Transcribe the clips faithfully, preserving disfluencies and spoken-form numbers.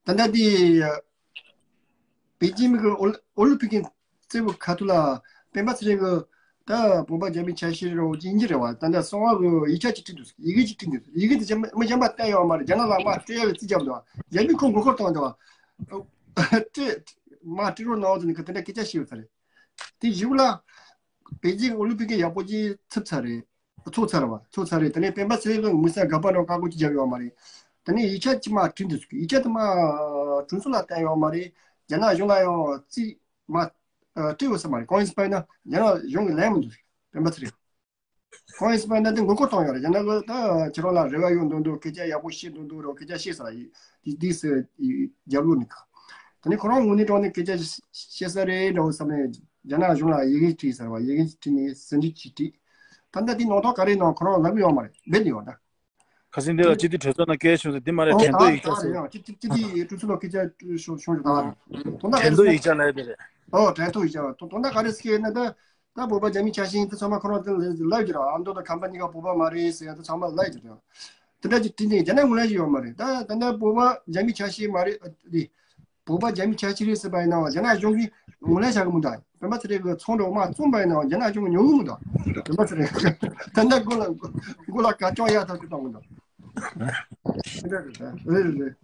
ད་ལྟ་དེ་པེ་ཅིང་གི་ཨོ་ཨོ་ལིམ་པིག་གི་རྩེ་བོ་ཁ་ཐུག་ལ་སྤེན་པ་ཚེ་རིང་གི་ད་བོད་པ་རྒྱ་མིའི་ཆ་ཤས་རེད་བ། དབྱིན་ཇི་རེད་བ། ད་ལྟ་གསང་བ་གི་ཡིག་ཆ་ཅིག་བྲིས་འདུག་ཡི་གེ་ཅིག་བྲིས་འདུག་ཡི་གེ་དེ་ཅང་མི་གཞན་པ་བལྟས་ཡོད་མ་རེད། རྒྱ་ནག་ལ་མར་སྤྲད་ཡག་གི་རྩིས་རྒྱབ་འདུག་རྒྱ་མི་ཁོ་མགོ་སྐོར་བཏང་འདུག་སྤྲད་མར་སྤྲད་རོགས་གནང་ཟེར་ནས་གི་དེ་འདྲ་སྐད་ཆ་བཤད་ཡོད་ས་རེད། དེ་གཞུག་ལ་པེ་ཅིང་ཨོ་ལིམ་པིག་གི་ཡག་པོ་ཅིག་ཚུགས་ཚར་རེད། ཚོགས་ཚར་བ། ཚོགས་ཚར་རེད། དེ་ནས་སྤེན་པ་ཚེ་རིང་གི་མི་སེར་དགག་པ་རང་བཀག་འགོག་ཅིག་བརྒྱབ་ཡོད་མ་རེད། དེ་ནས་ཡིག་ཆ་ཅིག་མར་བྲིས་འདུག་ཡིག་ཆ་དེ་མར་གྲོས་ཚོགས་ལ་བསྟན་ཡོད་མ་རེད། རྒྱ་ནག་གཞུང་ལ་ཡང་རྩིས་མར་སྤྲད་ཡོད་ས་མ་རེད། གང་ཡིན་ཟེར་བ་ཡིན་ན་རྒྱ་ནག་གཞུང་གིས་ལན་མི་འདུག་སྤེན་པ་ཚེ་རིང་། གང་ཡིན་ཟེར་བ་ཡིན་ན་དེ་མགོ་སྐོར་བཏང་ཡོད་རེད། རྒྱ་ནག་གིས་ད་ཁྱེད་རང་ལ་རེ་བ་ཡོད་མདོག་མདོག་སྐད་ཆ་ཡག་པོ་བཤད་མདོག་མདོག་རེད། སྐད་ཆ་བཤད་ས་ཡིན་དེ་དེ་སུ་རྒྱབ་ལོག་ནས་ག་དེ་ནས་ཁོ་རང་དངོས་གནས་དྲང་གནས་སྐད་ཆ་བཤད་ས་རེད་འདྲ་བོ་བསམ་ནས་རྒྱ་ནག་གཞུང་ལ་ཡི་གེ་བྲིས་ཟེར་བ། ཡི་གེ་བྲིས་ནས་ཟིན་བྲིས་ཅིག་བྲིས། ད་ལྟ་དེ་ནང་དོན་ག་རེ་ནང་ཁོ་རང་ལབ་ཡོད་མ་རེད། རྦད་དེ་ཡོད་ད། ཁ་སང་འདི་ལ་སྤྱི་འཐུས་གྲོས་ཚོགས་ནང་སྐད་བྱུང་ཟེར་འདི་མ་རེད། ཨོ་དྲན་ཐོ་ཡིག་ཆ་ཟེར། ཡང་སྤྱི་སྤྱི་འཐུས་གྲོས་ཚོགས་ལ་སྐད་ཆ་བྱུང་བྱུང་ཞིག་ད་རེད། དོན་དག་ག་དྲན་རེད་ཐོ་ཟེར། ཡིག་ཆ་ལབ་པ་རེད། ཨོ་དྲན་ཐོ་ཡིག་ཆ་དོན་དོན་དག་ག་རེད་ཟེར་ན་ད་ད་བོད་པ་རྒྱ་མི་ཆ་ཤས་དེ་ཚང་མ་ཁོ་རང་དེ་ལབ་ཀྱི་རེད། ཨ་མདོ་དང་ཁམས་པ་གཉིས་ཀ་བོད་པ་མ་རེད་ཟེར་ཡ་དེ་ཚང་མ་ལབ་ཀྱི་རེད། དེ་འདྲ་ཅིག་བྲིས་ནས་རྒྱ་ནག་ངོས་ལེན་ཞིག་ཡོད་མ་རེད། ད་ད་ལྟ་བོད་པ་རྒྱ་མི་ཆ་ཤས་མ་རེད་ཨ་རེད། བོད་པ་རྒྱ་མི་ཆ་ཤས་རེད་ཟེར་བ་ཡིན་ནའང་རྒྱ་ནག་གཞུང་གིས་ངོས་ལེན་བྱ་གི་མི་འདུག་སྤེན་པ་ཚེ་རིང་གི་ཚོང་འདྲ་བོ་མར་བཙོངས་པ་ཡིན་ནའང་རྒྱ་ནག་གཞུང་གིས་ཉོ་གི་མི་འདུག་སྤེན་པ་ཚེ་རིང་ད་ལྟ་མགོ་ལ་མགོ་ལ་ག་ཅོག་གཡར་ཐག་ཆོད་བཏང་གི་འདུག་དེ་འདྲ་རེད། རེད་རེད།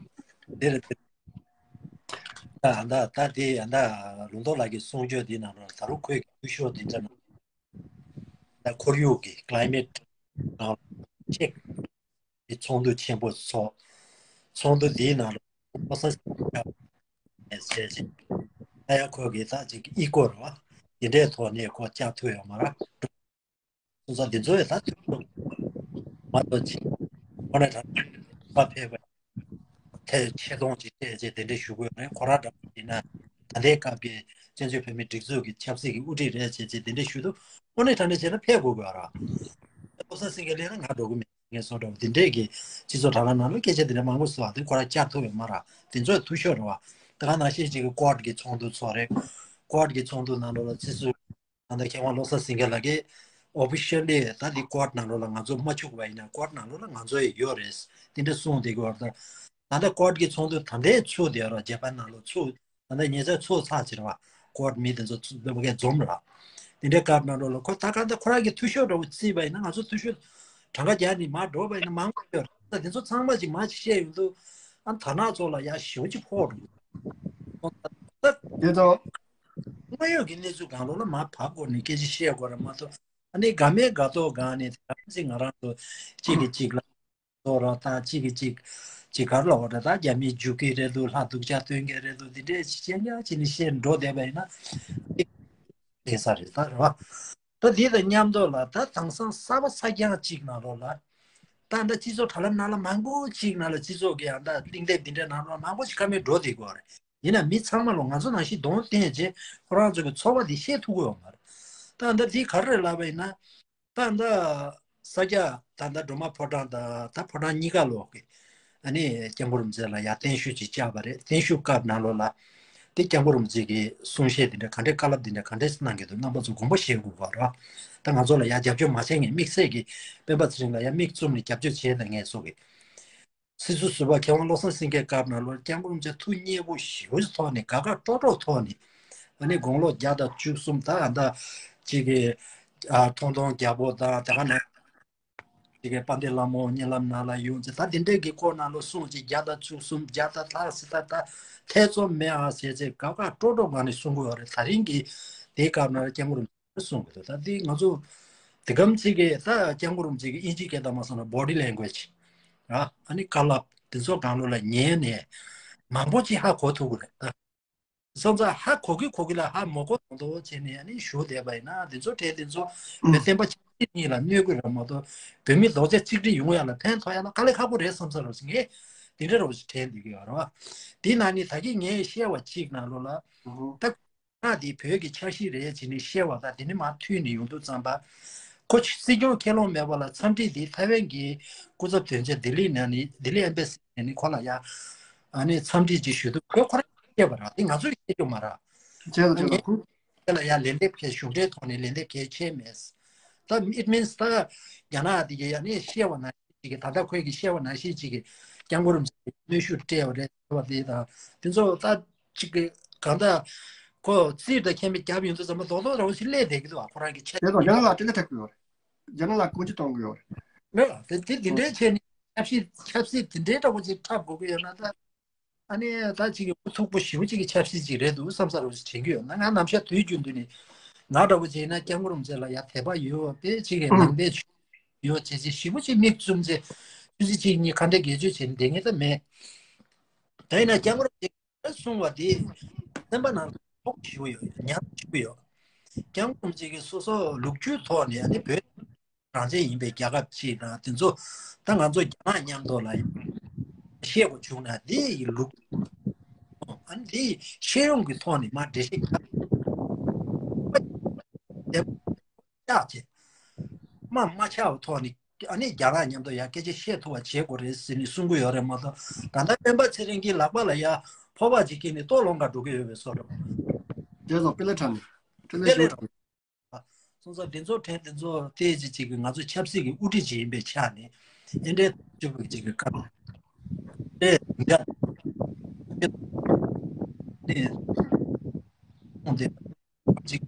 དེ་རེད་དེ། ད་ད་ད་དེ་ད་ལུང་རྟོགས་ལགས་ཀྱི་གསུང་ཆོས་འདི་ནང་ལ་ད་རུང་ཁོས་ཀྱི་འཐུས་ཤོར་འདི་འདྲ་ནང་ད་ཁོར་ཡུག་གི་ཀླའི་མེད་ནང་ལ་ཆེ་གི་ཚོགས་འདུ་ཆེན་པོ་ཚོགས། ཚོགས་འདུ་འདིའི་ནང་ལ་ཁོ་ས་ཟེར་ཅིག་ད་ཡང་ཁོ་གི་ད་ཅིག་ཨི་ཀོ་ར་འདི་འདྲའི་ཐོག་ནས་ཁོ་བཅར་ཐུབ་ཡོད་མ་རེད། སོང་ཙང་འདི་ཚོ་ཡི་ད་ཐུབ་ཐུབ་མ་གཏོགས་ཅིག་ཁོ་ནས་ད་ཕ་ཕེབས་པ་ཐལ་ཆེ་མཐོང་ཅིག་སྤྲད་བྱས་དེ་འདྲ་ཞུ་དགོས་རེད། ཁོ་རང་འདྲ་པོ་ཡིན་ན་ད་ལྟའི་སྐབས་ཀྱི་བཙན་བྱོལ་བོད་མིའི་སྒྲིག་འཛུགས་ཀྱི་ཆབ་སྲིད་ཀྱི་དབུ་ཁྲིད་རེད་བྱས་བྱས་དེ་འདྲ་ཞུ་དུས་དངོས་གནས་དྲང་གནས་བྱས་ན་ཕེབས་དགོས་དགོས་ར། བློ་བཟང་སེང་གེ་སླེབས་ན་ང་འགྲོ་གི་མེད་ངས་སོ་འདྲ་བ་དེ་འདྲས་ཀྱི་སྤྱི་ཚོགས་དྲ་ལམ་ནང་ལ་སྐད་ཆ་དེ་འདྲ་མང་པོ་ཟེར་བ་དེ་ཁོ་རང་བཅར་ཐུབ་ཡོད་མ་ར། དེ་ཚོ་ཐུ་ཤོར་རེད་བ། དེ་ག་ནང་བཞིན་ཅིག་གི་ཀོར་གྱི་ཚོགས་འདུ་ཚོགས་རེད། ཀོར་གྱི་ཚོགས་འདུ་ནང་ལོགས་ལ་སྤྱི་ཟུར་ད་ལྟ་མཁས་དབང་བློ་བཟང་སེང་གེ་ལགས་ཀྱིས་ཨོ་ཕི་ཤལ་ལི་ད་འདི་ཀོར་ནང་ལོགས་ལ་ང་ཚོ་མ་བཅུག་པ་ཡིན་ན་ཀོར་ནང་ལོགས་ལ་ང་ཚོ་ཡི་ཡོད་རེད་དེ་འདྲ་གསུངས་བསྡད་ཀྱི་ཡོད་རེད། ད་ལྟ་ཀོར་གྱི་ཚོགས་འདུ་ད་ལྟའི་ཚུགས་བསྡད་ཡོད་ར། ཇ་པན་ནང་ལོགས་ཚུགས། ད་ལྟ་ཉེ་ཆར་ཚོགས་ཚར་ཕྱིར་བ། ཀོར་མི་དེ་ཚོ་ཚུགས་བསྡད་པ་གས་འཛོམས་ར། དེ་འདྲའི་སྐབས་ནང་ལོགས་ལ་ཁོ་ད་ག་ད་ཁོ་རང་གི་འཐུས་ཤོར་འདྲ་བོ་བརྩིས་པ་ཡིན་ན་ང་ཚོ་འཐུས་ཤོར་གྲངས་ཀ་རྒྱག་ནས་མར་འགྲོ་བ་ཡིན་ན་མང་པོ་ཡོད་རེད། ད་དེ་ཚོ་ཚང་མ་ཅིག་མར་ཅིག་བཤད་ཡོང་དུས་ཨ་དར་ནག་ཚོ་ལ་ཡ་ཞེ་པོ་ཅིག་ཕོག་འགྲོ། ད་དེ་དང་། དངོས་ཡོད་ཀྱི་གནས་ཚུལ་སྒང་ལོགས་ལ་མར་བབས་དགོས་ནས་སྐད་ཆ་བཤད་དགོས་རེད་མ་གཏོགས་ཨ་ནི་དགའ་མེད་དགའ་མདོག་སྒང་ནས་དེ་རང་ཚིག་ང་རང་ཚོ་གཅིག་གིས་གཅིག་ལ་ཚོགས་རོགས་དང་གཅིག་གིས་གཅིག་གཅིག་གར་ལ་འོ་ར་ད་རྒྱ་མིའི་རྒྱུག་ཁྱི་རེད་འདུག་ལྷ་སྡུག་ཅག་སྟོན་མཁན་རེད་འདུག་འདི་འདྲས་ཅིག་ཅན་ཡང་ཅི་ནས་བཤད་འགྲོ་བསྡད་པ་ཡིན་ན་ལེགས་ས་རེད་ད་རེད་བ། ད་འདི་དང་མཉམ་དུ་ལ་ད་དེང་སང་གསར་པ་གསར་རྐྱང་གཅིག་ནང་ལོགས་ལ་ད་ད་སྤྱི་ཚོགས་དྲ་ལམ་ནང་ལ་མང་པོ་གཅིག་ནང་ལ་སྤྱི་ཚོགས་ཀྱི་ཡང་ད་གླེང་དེབ་འདི་འདྲའི་ནང་ལ་མང་པོ་ཞིག་ཁ་མེད་འགྲོ་བསྡད་དགོས་རེད། ཡིན་ན་མི་ཚང་མ་ལོ་ང་ཚོ་ནང་བཞིན་གདོང་བསྟན་རྗེས་ཁོ་རང་ཚོ་གི་ཚོར་བ་འདི་བཤད་ཐུབ་ཀྱི་ཡོད་མ་རེད། ད་ད་འདི་ག་རེ་རེད་ལབ་པ་ཡིན་ན། ད་ད་ས་སྐྱ་ད་ད་སྒྲོལ་མ་ཕོ་བྲང་ད་ད་ཕོ་བྲང་གཉིས་ཀ་ལོག་གི་ཨ་ནི་སྐྱབས་མགོན་རིན་པོ་ཆེ་ལ་ཡར་བརྟན་བཞུགས་ཅིག་བཅར་བ་རེད། བརྟན་བཞུགས་སྐབས་ནང་ལོགས་ལ་དེ་སྐྱབས་མགོན་རིན་པོ་ཆེ་གི་གསུང་བཤད་དེ་འདྲ་ག་འདྲའི་བཀའ་སློབ་དེ་འདྲ་ག་འདྲས་གནང་གི་འདུག་རྣམ་པ་ཚོ་དགོངས་པ་བཞེས་དགོས་པ་རེད། ད་ང་ཚོ་ལ་ཡར་རྒྱབ་སྐྱོར་མ་བྱས་མཁན་དམིགས་བསལ་གྱི་སྤེན་པ་ཚེ་རིང་ལ་ཡར་མིག་བཙུམ་ནས་རྒྱབ་སྐྱོར་བྱས་དང་ངས་སོགས་ཀྱི། སྲིད་ཟུར་ཟུར་པ་མཁས་དབང་བློ་བཟང་སེང་གེའི་སྐབས་ནང་ལོ་སྐྱབས་མགོན་རིན་པོ་ཆེ་ཐུགས་མཉེས་པོ་ཞེ་པོ་ཅིག་ཐོག་ནས་དགའ་དགའ་སྤྲོ་སྤྲོ་ཐོག་ནས་ཨ་ནི་དགུང་ལོ་བརྒྱ་དང་བཅུ་གསུམ་ད་ཨ་ད་གཅིག་གི་ཨ་ཐོང་ཐོང་རྒྱལ་པོ་དང་དེ་ག་ནང་གཅིག་གི་དཔལ་ལྡན་ལྷ་མོ་གཉིད་ལམ་ནང་ལ་ཡོང་ཅིག་ད་དེ་འདྲས་ཀྱི་སྐོར་ནང་ལོ་གསུངས་ཅིག་བརྒྱ་དང་བཅུ་གསུམ་བརྒྱ་དང་ལྷག་སྲིད་ད་ད་ཐེ་ཚོམ་མེད་ཨ་ཟེར་ཅིག་དགའ་དགའ་སྤྲོ་སྤྲོ་སྒང་ནས་གསུང་གི་ཡོད་རེད། ད་རིང་གི་དེའི་སྐབས་ནང་སྐྱབས་མགོན་རིན་པོ་ཆེ་གསུང་གི་འདུག་ད་འདི་ང་ཚོ་དེ་གམ་གཅིག་གིས་ད་སྐྱབས་མགོན་རིན་པོ་ཆེ་གིས་དབྱིན་ཇིའི་སྐད་དང་མ་སོང་ན་body language ར་ཨ་ནི་བཀའ་སློབ་དེ་ཚོ་སྒང་ལོགས་ལ་ཉན་ནས་མང་པོ་ཅིག་ཧ་གོ་ཐུབ་ཀྱི་རེད་ད། སོང་ཙང་ཧ་གོ་གི་གོ་གི་ལ་ཧ་མ་གོ་མདོག་མདོག་བྱས་ནས་ཨ་ནི་བཞུགས་བསྡད་པ་ཡིན་ན་དེ་ཚོ་གྲས་དེ་ཚོ་བོད་བསྟན་པ་ཆབ་སྲིད་གཉིས་ལ་གནོད་ཀྱི་རེད་མ་གཏོགས་བོད་མི་རྡོག་རྩ་གཅིག་སྒྲིལ་ཡོང་ཡ་ལ་ཕན་ཐོགས་ཡ་ལ་དཀའ་ལས་ཁག་པོ་རེད་བསམ་ས་རེད་ཟེར་ངས་དེ་འདྲ་རེད་བྱས་དྲན་བསྡད་ཀྱི་ཡོད་རེད་བ། དེ་ནང་ནས་ད་གིན་ངས་བཤད་པ་གཅིག་ནང་ལོགས་ལ་ད། ང་དེ་བོད་ཀྱི་ཆ་ཤས་རེད་ཅེས་ནས་བཤད་པ་དང་དེ་ནི་མར་མཐུད་ནས་ཡོང་དུས་ཙམ་པ། ཁོ་སྲིད་སྐྱོང་ཁས་ལོང་མེད་པ་ལ་འཚམས་འདྲི་དེ་ཐའེ་ཝན་གྱི་སྐུ་ཚབ་དོན་གཅོད་ལྡི་ལི་ནས་ནི་ལྡི་ལི་ཨེམ་བྷ་སི་ནས་ནི་ཁོ་ལ་ཡ་ཨ་ནི་འཚམས་འདྲི་ཅིག་ཞུ་དུས་ཁོས་ཁོ་རང་བཤད་པ་ར་དེ་ང་ཚོས་བཤད་རྒྱུ་མ་ར། བྱས་ཙང་ཁོས་ཁྱེད་ལ་ཡ་ལན་འདེབས་གལ་གཞུང་འབྲེལ་ཐོག་ནས་ལན་འདེབས་གལ་ཆེ་མེད། ད་it means ད་རྒྱ་ནག་དེ་གི་ཡ་ནི་བཤད་པ་ནང་བཞིན་ཅིག་གི་ད་ལྟ་ཁོས་ཀྱི་བཤད་པ་ནང་བཞིན་ཅིག་གི་སྐྱབས་མགོན་རིན་པོ་ཆེ་གནོན་ཤུགས་སྤྲད་པ་རེད། བ་དེ་དང་དེ་ཚོ་ད་ཅིག་གི་གང་ལྟར་ཁོ་རྩིས་དང་མཁྱེན་པའི་རྒྱབ་ཡོང་དུས་ཙམ་པ་རྡོག་རྡོག་ར་བོ་ཞིག་སླེབས་བསྡད་ཀྱི་འདུག་ཁོ་རང་གི་ཆ་དེ་དང་རྒྱ་ནག་ལ་སྤྲེལ་ལད་སྤྲད་ཀྱི་ཡོད་རེད། རྒྱ་ནག་ལ་སྐུ་མཁྱེན་གཏོང་གི་ཡོད་རེད། མེད་པ་དེ་དེ་འདི་འདྲའི་ཆེད་ནས་ཆབ་སྲིད་ཆབ་སྲིད་དེ་འདྲའི་འདྲ་བོ་ཅིག་འཁྲབ་དགོས་ཀྱི་ཡོད་ན་ད། ཨ་ནི་ད་ཅིག་གི་ཨུ་ཚུགས་པོ་ཞེ་པོ་ཅིག་གི་ཆབ་སྲིད་ཅིག་རེད་འདུག་བསམ་ས་རུ་དྲན་གྱི་ཡོད་ན། ང་ནམ་ཞག་དུས་རྒྱུན་དུ་ནི་ང་འདྲ་བོ་བྱས་ན་སྐྱབས་མགོན་རིན་པོ་ཆེ་ལ་ཡ་དད་པ་ཡོད་པས་ཅིག་གི་ནང་པའི་ཆོས་ཡོད་བྱས་ཅིག་ཞེ་པོ་ཅིག་མིག་བཙུམ་བྱས་ཆུ་ཚོད་གཅིག་གཉིས་ཁ་འདྲ་དགེ་བཅོས་བྱས་ནས་བསྡད་ངེས་ད་མེད། ད་ཡིན་ན་སྐྱབས་མགོན་རིན་པོ་ཆེ་གསུང་བ་དེ་སེམས་པ་ནང་ལ་ཕོག་ཞེ་པོ་ཡོད། ཉར་ཞེ་པོ་ཡོད། སྐྱབས་མགོན་རིན་པོ་ཆེ་གིས་སོ་སོ་ལོ་རྒྱུས་ཐོག་ནས་ཨ་ནི་བོད་རང་བཙན་ཡིན་པའི་རྒྱལ་ཁབ་ཅིག་དང་དེ་ཚོ་ད་ང་ཚོ་རྒྱ་ནག་མཉམ་དུ་ལ་བཤད་དགོས་བྱུང་ན་འདི་ཡི་ལུགས་ཨ་ནི་འདི་ཡི་ཤེས་ཡོན་གྱི་ཐོག་ནས་མ་འགྲེལ་བཤད་རྒྱག་བྱས་དམག་མ་ཆགས་པའི་ཐོག་ནས་ཨ་ནི་རྒྱ་ནག་མཉམ་དུ་ཡང་སྐད་ཆ་བཤད་ཐུབ་པ་བྱེད་དགོས་རེད་ཟེར་ནས་གསུང་གི་ཡོད་རེད་མ་གཏོགས། ད་ལྟ་སྤེན་པ་ཚེ་རིང་གི་ལག་པ་ལ་ཡ་ཕོར་པ་ཅིག་བཀལ་ནས་ལྟོ་སློང་ག་འགྲོ་གི་ཡོད་པའི་བཟོ་འདྲ། རྒྱལ་ཚོགས་དཔེ་ལེགས་དྲངས་ནས་དཔེ་ལེགས་ཞུ་དྲངས། སོང་ཙང་དེ་ཚོ་དྲན་དེ་ཚོ་དེ་ཅི་ཅིག་གི་ང་ཚོ་ཆབ་སྲིད་ཀྱི་དབུ་ཁྲིད་ཅིག་ཡིན་པའི་ཆ་ནས་ཨེ་འདྲའི་ཅིག་གི་ཅིག་གི་སྐབས་དེ་འདྲ་ནས་ཁོང་དེ་ཅིག་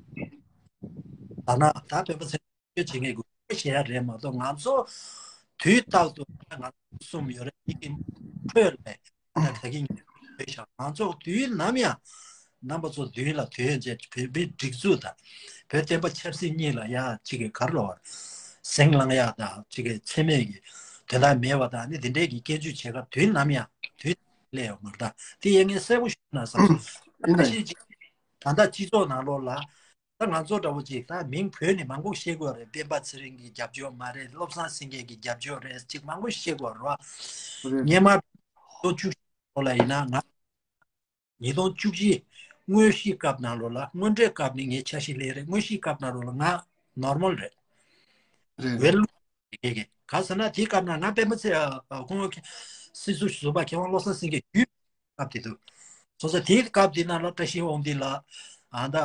ད་ན་ད་སྤེན་པ་ཚེ་རིང་བྱེད་མཁན་གྱི་བཤད་ཡ་རེད་མ་གཏོགས། ང་ཚོ་དུས་རྟག་ཏུ་ང་གསུམ་ཡོད་རེད། དེ་གི་འཕྲོས་ལ་ད་ག་གི་ཉིན་བོད་ཤ་ང་ཚོ་དུས་ནམ་ཡང་རྣམ་པ་ཚོ་མདུན་ལ་དོན་བྱས་བོད་པའི་སྒྲིག་འཛུགས་དང་བོད་བསྟན་པ་ཆབ་སྲིད་གཉིས་ལ་ཡ་གཅིག་གི་གར་ལོར་ཟིང་ལངས་ཡག་དང་གཅིག་གི་འཚེ་མེད་ཀྱི་དོན་དག་མེད་པ་དང་ནི་དེ་འདྲའི་གི་སྐྱོན་བརྗོད་བྱེད་སྐབས་དུས་ནམ་ཡང་དུས་སླེབས་ཡོང་མ་རེད། ད་དེ་ཡ་ངས་གསལ་པོ་ཞུ་ན་བསམ་སོང་། ད་ལྟ་སྤྱི་ཚོགས་ནང་ལོགས་ལ་ད་ང་ཚོ་འདྲ་བོ་ཅིག་ད་མིང་བོས་ནས་མང་པོ་བཤད་དགོས་རེད། སྤེན་པ་ཚེ་རིང་གི་རྒྱབ་སྐྱོར་མ་རེད། བློ་བཟང་སེང་གེ་གི་རྒྱབ་སྐྱོར་རེད་ཅིག་མང་པོ་བཤད་དགོས་རེད་བ། སྔོན་མ་ལོ་བཅུ་ལོ་ལ་ཡིན་ན་ང་ཉིས་སྟོང་བཅུ་གཅིག་དངོས་གཞིའི་སྐབས་ནང་ལོགས་ལ་དངོས་འབྲེལ་སྐབས་ནས་ངའི་ཆ་ཤས་ལེགས་རེད། དངོས་གཞིའི་སྐབས་ནང་ལོགས་ལ་ང་ནོར་མལ་རེད། རེད་རེད། ཝེར་ལུ་དེ་ག་ཟེར་ན་དེའི་སྐབས་ན་ང་སྤེན་པ་ཚེ་ཁོང་སྲིད་ཟུར་ཟུར་པ་མཁས་དབང་བློ་བཟང་སེང་གེ་ཡུལ་སྐབས་དེ་འདུག་སོ་སོ་དེའི་སྐབས་དེ་ནང་ལ་བཀྲ་ཤིས་དབང་འདུས་ལགས་ཨ་ད་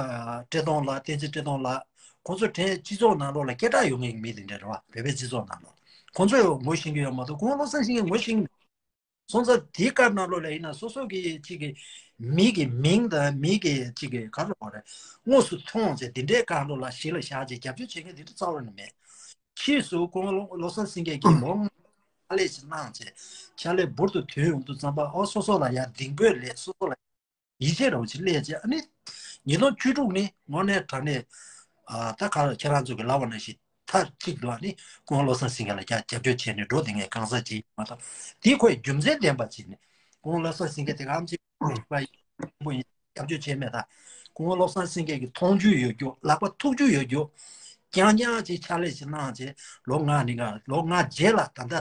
བཀྲས་མཐོང་ལགས་བསྟན་འཛིན་བཀྲས་མཐོང་ལགས་ཁོང་ཚོ་དྲན་སྤྱི་ཚོགས་ནང་ལོགས་ལ་སྐད་གྲགས་ཡོད་མཁན་གྱི་མི་དེ་འདྲ་རེད་བ། བོད་པའི་སྤྱི་ཚོགས་ནང་ལོགས་ཁོང་ཚོ་ངོ་ཤེས་ཀྱི་ཡོད་མ་གཏོགས་ཁོང་བློ་བཟང་སེང་གེ་ངོ་ཤེས་ཀྱི་མི་འདུག་སོང་ཙང་དེའི་སྐབས་ནང་ལོགས་ལ་ཡིན་ན་སོ་སོ་གི་གཅིག་གི་མི་གི་མིང་དང་མི་གི་གཅིག་གི་ག་རེ་ལབ་དགོས་རེད། དངོས་སུ་མཐོང་ཚེ་དེ་འདྲའི་སྐབས་ལོགས་ལ་གཞི་ལ་བཞག་ཅིག་རྒྱབ་སྐྱོར་བྱེད་མཁན་དེ་འདྲ་རྩ་བ་ནས་མེད། ཕྱིས་སུ་ཁོང་བློ་བཟང་སེང་གེ་གིས་ལོ་ལྔ་ཕྱག་ལས་ཅིག་གནང་ཚེ་ཕྱག་ལས་འབུར་དུ་ཐོན་ཡོང་དུས་ཙམ་པ་ཨོ་སོ་སོ་ལ་ཡ་གདེང་སྤོས་ལས་སོ་སོ་ལ་ཡིད་ཆེས་རོགས་ཅིག་སླེབས་རྗེས་ཨ་ནི་ཉིས་སྟོང་བཅུ་དྲུག་ནི་དངོས་གནས་དྲང་གནས་ཨ་ད་ག་ཁྱེད་རང་ཚོ་གི་ལབ་པ་ནང་བཞིན་མཐའ་གཅིག་ཏུ་ཨ་ནི་སྐུ་ངོ་བློ་བཟང་སེང་གེ་ལ་རྒྱ་རྒྱབ་སྐྱོར་བྱས་ནས་འགྲོ་བསྡད་མཁན་གང་ཟག་ཅིག་ཡིན་མ་གཏོགས་དེ་ཁོས་རྒྱུ་མཚན་ལྡན་པ་ཅིག་ནས་སྐུ་ངོ་བློ་བཟང་སེང་གེ་དེ་ག་ཨམ་ཆི་པ་ཡིན་པོ་ཡིན་རྒྱབ་སྐྱོར་བྱས་མེད་ད། སྐུ་ངོ་བློ་བཟང་སེང་གེ་གི་མཐོང་རྒྱུ་ཡོད་རྒྱུ་ལག་པ་ཐུག་རྒྱུ་ཡོད་རྒྱུ་རྐྱང་རྐྱང་ཅིག་ཕྱག་ལས་ཅིག་གནང་བྱས་ལོ་ལྔ་ནི་ག་ལོ་ལྔ་རྗེས་ལ་ད་ལྟ།